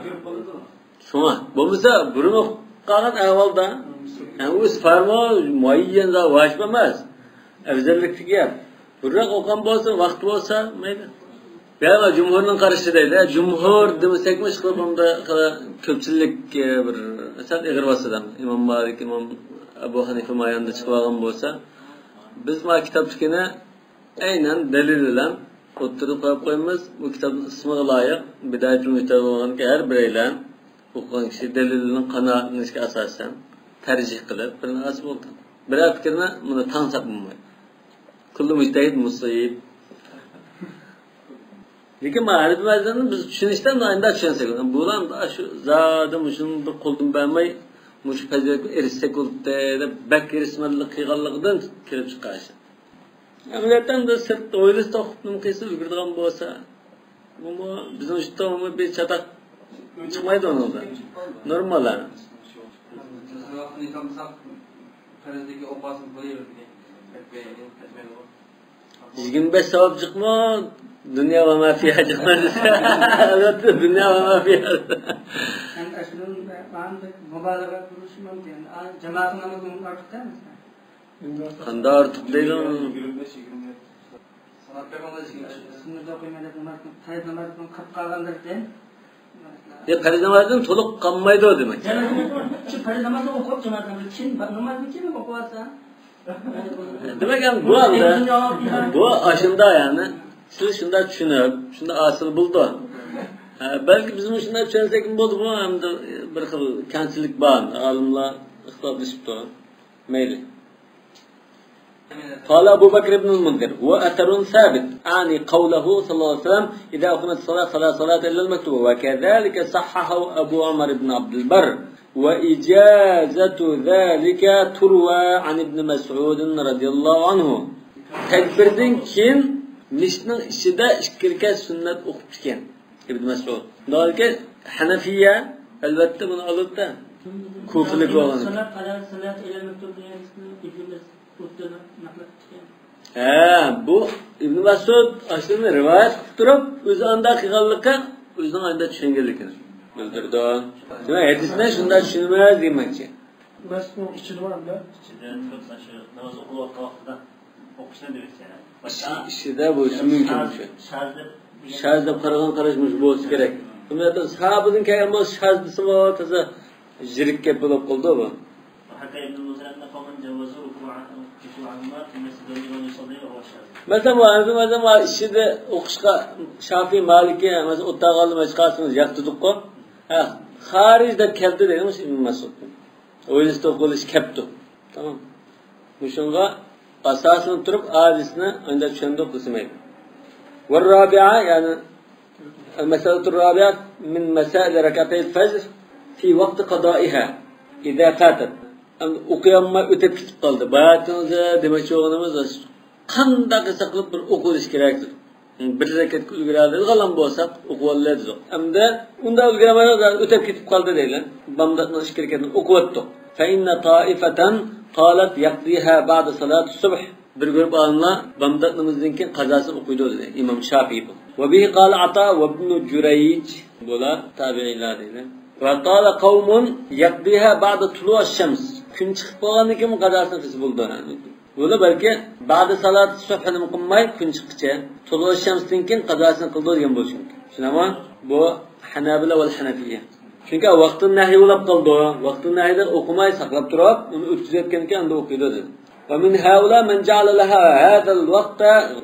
شۇڭا، بولمىسا بۇرۇن ئوقۇپ قالغان ئەھۋالدا، يەنى ئۇ ئىسفارمۇ مۇئەييەن ۋاجىپ ئەمەس. ئەۋزەللىكتىكى گەپ. بۇرۇنراق ئوقۇغان بولسا، ۋاقتى بولسا، مەيلى. بۇ يەردە جۇمھۇرنىڭ قارىشى دەيدۇ. جۇمھۇر دېمىسەكمۇ، ئىشقىلىپ بۇندا كۆپچىلىك، ئە، بىر سەل ئېغىر باسىدۇ. ئىمام مالىك، ئىمام ئەبۇ ھەنىفە ماياندا چىقىۋالغان بولسا، بىز ما كىتابتىكىنى ئەينەن دەلىل بىلەن ئوتتۇرىغا قويۇپ قويىمىز. بۇ كىتابنىڭ ئىسمىغا لايىق، بىدايەتۇل مۇجتەھىد بولغاندىكىن ھەر بىرەيلەن ئوقۇغان كىشى دەلىل بىلەن قانائەتلىنىشكە ئاساسەن تەرجىھ قىلىپ بىرنى ئالسا بولدى. بىرەر پىكىرنى مۇنى تاڭساق بولمايدۇ. كۇللۇ مۇجتەھىد مۇسىب. لېكىن مانا ھەنەفىي مەزھەپنى بىز چۈشىنىشتە مۇنداق چۈشەنسەك، بۇلار شۇ زادى مۇشۇنى بىر قولدىن بەرمەي، مۇشۇ پەزىلەتكە ئېرىشسەك بولدى دەپ بەك ھېرىسمەنلىك قىلغانلىقىدىن كېلىپ چىققان ئىش. ئەمەلىيەتتە ئەمدى سىرتتا ھويلىسىدا ئوقۇپ نېمە قىلسا ئۈلگۈرىدىغان بولسا، بۇمۇ بىزنىڭ ئىشتا ئۇمۇ بىر چاتاق چىقمايدۇ ئۇنىڭدا. نورمال ھە. يىگىرمە بەش ساۋاب جىقمۇ، دۇنيا ۋە ما فىيها جىقمۇ دېسە، ئەلۋەتتە، دۇنيا ۋە ما فىيها. يەنى ئەسلىدىن مۇبالىغە قىلىشى مۇمكىن. جامائەت نامىزىدىن ئارتۇق ئەمەس. قانداق ئارتۇق دەيدۇ؟ سۈننەت ئوقۇيمەن دەپ نامازنى، پەرز نامازدىن قاپ قالغاندىن كېيىن. يا، پەرز نامازدىن تولۇق قالمايدۇ دېمەك. يەنە شۇ پەرز نامازنى ئوقۇپ، جامائەت نامازى كېيىن، نامازدىن كېيىن ئوقۇۋالسا. دېمەك، يەنى بۇ ھالدا، بۇ ئاشۇنداق، يەنى سىز شۇنداق چۈشىنىپ، شۇنداق ھاسىل بولىدۇ. ھە، بەلكى بىزمۇ شۇنداق چۈشەنسەكمۇ بولىدۇ، بۇ ھەمدە بىر خىل كەڭچىلىك بار، ئالىملار ئىختىلاپلىشىپتۇ. مەيلى. قال أبو بكر بن المنذر: هو أثر ثابت، أعني قوله صلى الله عليه وسلم: إذا أقيمت الصلاة فلا صلاة إلا المكتوبة، وكذلك صححه أبو عمر بن عبد البر، وإجازة ذلك تروى عن ابن مسعود رضي الله عنه. تەكبىردىن كېيىن مىشىتنىڭ ئىچىدە ئىككى رەكەت سۈننەت ئوقۇپتىكەن ئىبن مەسئۇد. شۇنداقكەن، ھەنەفىيە ئەلۋەتتە بۇنى ئالىدۇ-دە. كۇفىلىك بولغان. ھە، بۇ ئىبن مەسئۇد ئاشۇنى رىۋايەت قىلىپ تۇرۇپ، ئۆزى ئانداق قىلغانلىقى، ئۆزىنىڭ ئانداق چۈشەنگەنلىكىنى بىلدۈرىدۇ. دېمەك، ھەدىسنى شۇنداق چۈشىنىمىز دېمەكچى. مەسچىتنىڭ ئىچىدىمۇ ئەمدى؟ ئىچىدە تۇرۇپ، مانا شۇ ناماز ئوقۇلۇۋاتقان ۋاقتىدا ئوقۇشنى دېمەكچى يەنە. ئىچىدە بولۇشى مۇمكىن شۇ. شاز دەپ، شاز دەپ قارىغان قاراش مۇشۇ بولسا كېرەك. ئۇنداق ساھابىدىن كەلگەن بولسا شاز دېسىمۇ تازا يىرىك گەپ بولۇپ قالىدۇ بۇ. وحكى ابن المنذر أن قوما جوزوا ركوعهما في المسجد دون أن يصلي وهو شاذ. مەسىلەن، بۇ ھەنىفىي مەزھەپ ئىچىدە ئوقۇشقا شافىي، مالىكىي، مەسىلەن، ئوتتۇرا ئالىم ئېيتقانسىڭىز ياقتۇردۇققۇ. ھە، خارىج دەپ كەلدى دەيمىز ئىبن مەسئۇد. ئويلىشىپ بولۇش كەپتۇ. تامام. مۇشۇنىڭغا ئاساسلىنىپ تۇرۇپ ھەدىسنى ئەمدى چۈشەندۇق دېسە مەيلى. والرابعة، يەنى المسألة الرابعة من مسائل ركعتي الفجر في وقت قضائها إذا فاتت. ئەمدى ئوقۇيالماي ئۆتۈپ كېتىپ قالدى. باياتىنىڭ دېمەكچى بولغىنىمىز قانداق قىلساق قىلىپ بىر ئوقۇۋېلىش كېرەكتۇر. بىر رەكەتكە ئۈلگۈرەلەيدىغانلام بولساق ئوقۇۋالىدۇ. ئەمدى ئۇنداق ئۈلگۈرەلمەي ئۆتۈپ كېتىپ قالدى دەيلى. بامداتنىڭ ئىككى رەكەتىنى ئوقۇۋەتتۇق. فإن طائفة قالت يقضيها بعد صلاة الصبح. بىر گۇرۇپ ئالىملار بامدات نامىزىدىن كېيىن قازاسىنى ئوقۇيدۇ دېدى ئىمام شافىئى بۇ. وبه قال عطاء وابن جريج. بۇلار تابىئىيلار دەيلى. وقال قوم يقضيها بعد طلوع الشمس. كۈن چىقىپ قالغاندىن كېيىن قازاسىنى قىلسا بولىدۇ. بۇلار بەلكى بعد صلاة الصبح نېمە قىلماي كۈن چىققىچە، طلوع الشمستىن كېيىن قازاسىنى قىلىدۇ دېگەن بولۇشى مۇمكىن. شۇنداقمۇ؟ بۇ ھەنەبىلە ۋەل ھەنەفىيە. چۈنكى ۋاقتىن نەھى بولاپ قالىدۇ. ۋاقتىن نەھىدە ئوقۇماي ساقلاپ تۇرۇپ، ئۇنى ئۆتكۈزۈۋەتكەندىن كېيىن ئەمدى ئوقۇيدۇ دېدى. ومن هؤلاء من جعل لها هذا الوقت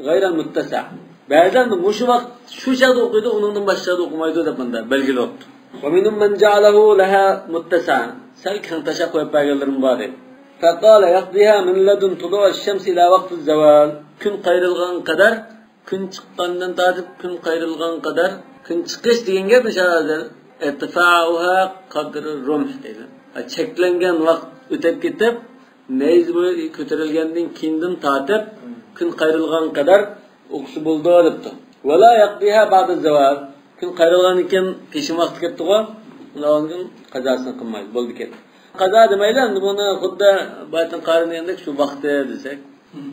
غير المتسع. بەزىلەر مۇشۇ ۋاقىت شۇ چاغدا ئوقۇيدۇ، ئۇنىڭدىن باشقا چاغدا ئوقۇمايدۇ دەپ مۇنداق بەلگىلەپتۇ. ومنهم من جعله لها متسعا. سەل كەڭ تاشلاپ قويۇپ بەرگەنلىرىمۇ بار دەيدۇ. فقال يقضيها من لدن طلوع الشمس إلى وقت الزوال. كۈن قايرىلغان قەدەر، كۈن چىققاندىن تارتىپ كۈن قايرىلغان قەدەر، كۈن چىقىش دېگەن گەپ ھازىر ارتفاعها قدر الرمح دەيدۇ. چەكلەنگەن ۋاقىت ئۆتۈپ كېتىپ، نەيزە بويى كۆتۈرۈلگەندىن كېيىندىن تارتىپ كۈن قايرىلغان قەدەر ئوقۇسا بولىدۇ دەپتۇ. ولا يقضيها بعد الزوال. كۈن قايرىلغاندىن كېيىن پېشىن ۋاقتى كەپتىغۇ، ئۇنىڭدىن قازاسىنى قىلمايدۇ، بولدى كەتتى. قازا دېمەيلى، ئەمدى بۇنى خۇددى باياتىن قارىغان دېگەندەك شۇ ۋاقتى دېسەك،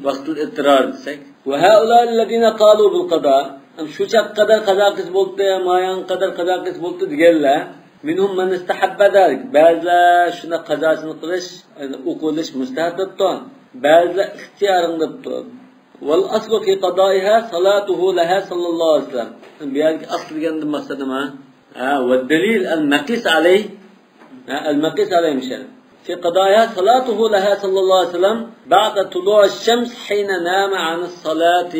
ۋاقتىل ئىتتىرار دېسەك. وهؤلاء الذين قالوا بالقضاء. شۇ چاغقا قەدەر قازا قىلسا بولدى، مايانغا قەدەر قازا قىلسا بولدى دېگەنلەر. منهم من استحب ذلك. بەزىلەر شۇنداق قازاسىنى قىلىش، يەنى ئوقۇۋېلىش مۇستەھەب دەپتۇ. بەزىلەر ئىختىيارىڭ دەپتۇ. والأصل في قضائها صلاته لها صلى الله عليه وسلم. بۇ يەردىكى ئەسلى دېگەندىن مەقسەت نېمە؟ ھە، والدليل المقيس عليه. ھە، المقيس عليه مۇشۇ. في قضائها صلاته لها صلى الله عليه وسلم بعد طلوع الشمس حين نام عن الصلاة.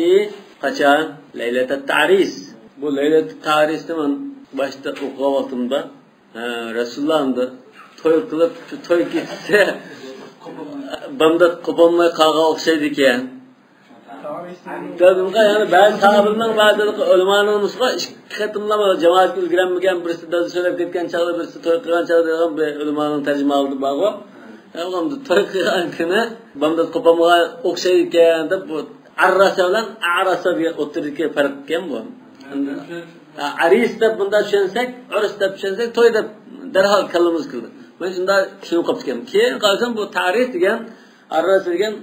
قاچان؟ ليلة التعريس. بۇ لەيلەتۇ تەئرىسنى مەن باشتا ئوقۇغان ۋاقتىمدا، ھە، رەسۇلۇللا ئەمدى توي قىلىپ، شۇ توي كېچىسى بامدات قوپالماي قالغان ئوخشايدىكەن. دەپ، يەنى بەزى ساھابىلەرنىڭ، بەزى ئۆلىمانىڭ نۇسخا ئىككى قېتىملا جامائەتكە ئۈلگۈرەلمىگەن، بىرسى دەرس سۆزلەپ كەتكەن چاغدا، بىرسى توي قىلغان چاغدا دېگەن بىر ئۆلىمانىڭ تەرجىمىھالىدا بارغۇ. ئەمدى توي قىلغان كۈنى بامدات قوپالمىغان ئوخشايدىكەن دەپ، بۇ ئەرراسا بىلەن ئەراسا دېگەن ئوتتۇرىدىكى پەرق ئىكەن بۇ. ئەرىس دەپ بۇنداق چۈشەنسەك، ئۇرس دەپ چۈشەنسەك، توي دەپ دەرھال كاللىمىزغا كېلىدۇ. مەن شۇنداق چۈشىنىپ قاپتىكەنمەن. كېيىن قارىسام، بۇ تەئرىس دېگەن، ئەرراسا دېگەن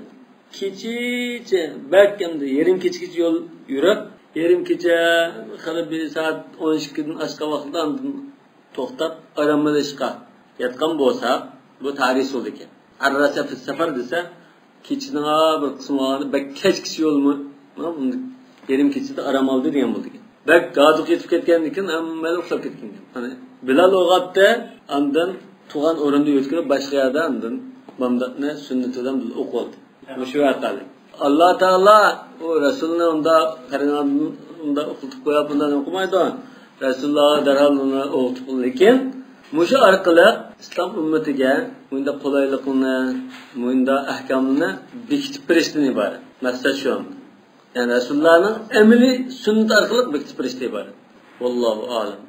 كېچىچە، بەك ئەمدى يېرىم كېچىگىچە يول يۈرۈپ، يېرىم كېچە خېلى بىر سائەت ئون ئىككىدىن ئاشقان ۋاقىتتا ئاندىن توختاپ ئارام ئېلىشقا ياتقان بولساق، بۇ تەئرىس بولىدىكەن. ئەرراسا فىس سەفەر دېسە، كېچىنىڭ بىر قىسمى بولغاندا بەك كەچكىچە يولمۇ، يېرىم كېچىدە ئارام ئالدى دېگەن بولىدىكەن. بەك ھاردۇق يېتىپ كەتكەندىن كېيىن ھەممەيلەن ئۇخلاپ كەتكەنىكەن. قېنى، بىلال ئويغاتتى، ئاندىن تۇرغان ئورنىدا يۆتكىلىپ باشقا يەردە ئاندىن بامداتنى سۈننىتى بىلەن بىللە ئوقۇۋالدى. مۇشۇ ۋەقەلىك. ئاللا تائالا ئۇ رەسۇلنى ئۇنداق قېرىنداشىنى ئۇنداق ئۇخلىتىپ قويۇپ ئۇنداق نېمە قىلمايدۇ. رەسۇلۇللاغا دەرھال ئۇنى ئويغىتىپ، لېكىن مۇشۇ ئارقىلىق ئىسلام ئۈممىتىگە مۇنداق قولايلىقلىرىنى، مۇنداق ئەھكاملىرىنى بېكىتىپ بېرىشتىن ئىبارەت. مەقسەت شۇ. يەنى رەسۇلۇللانىڭ ئەمەلىي سۈننىتى ئارقىلىق بېكىتىپ بېرىشتىن ئىبارەت. ۋاللاھۇ ئەلەم.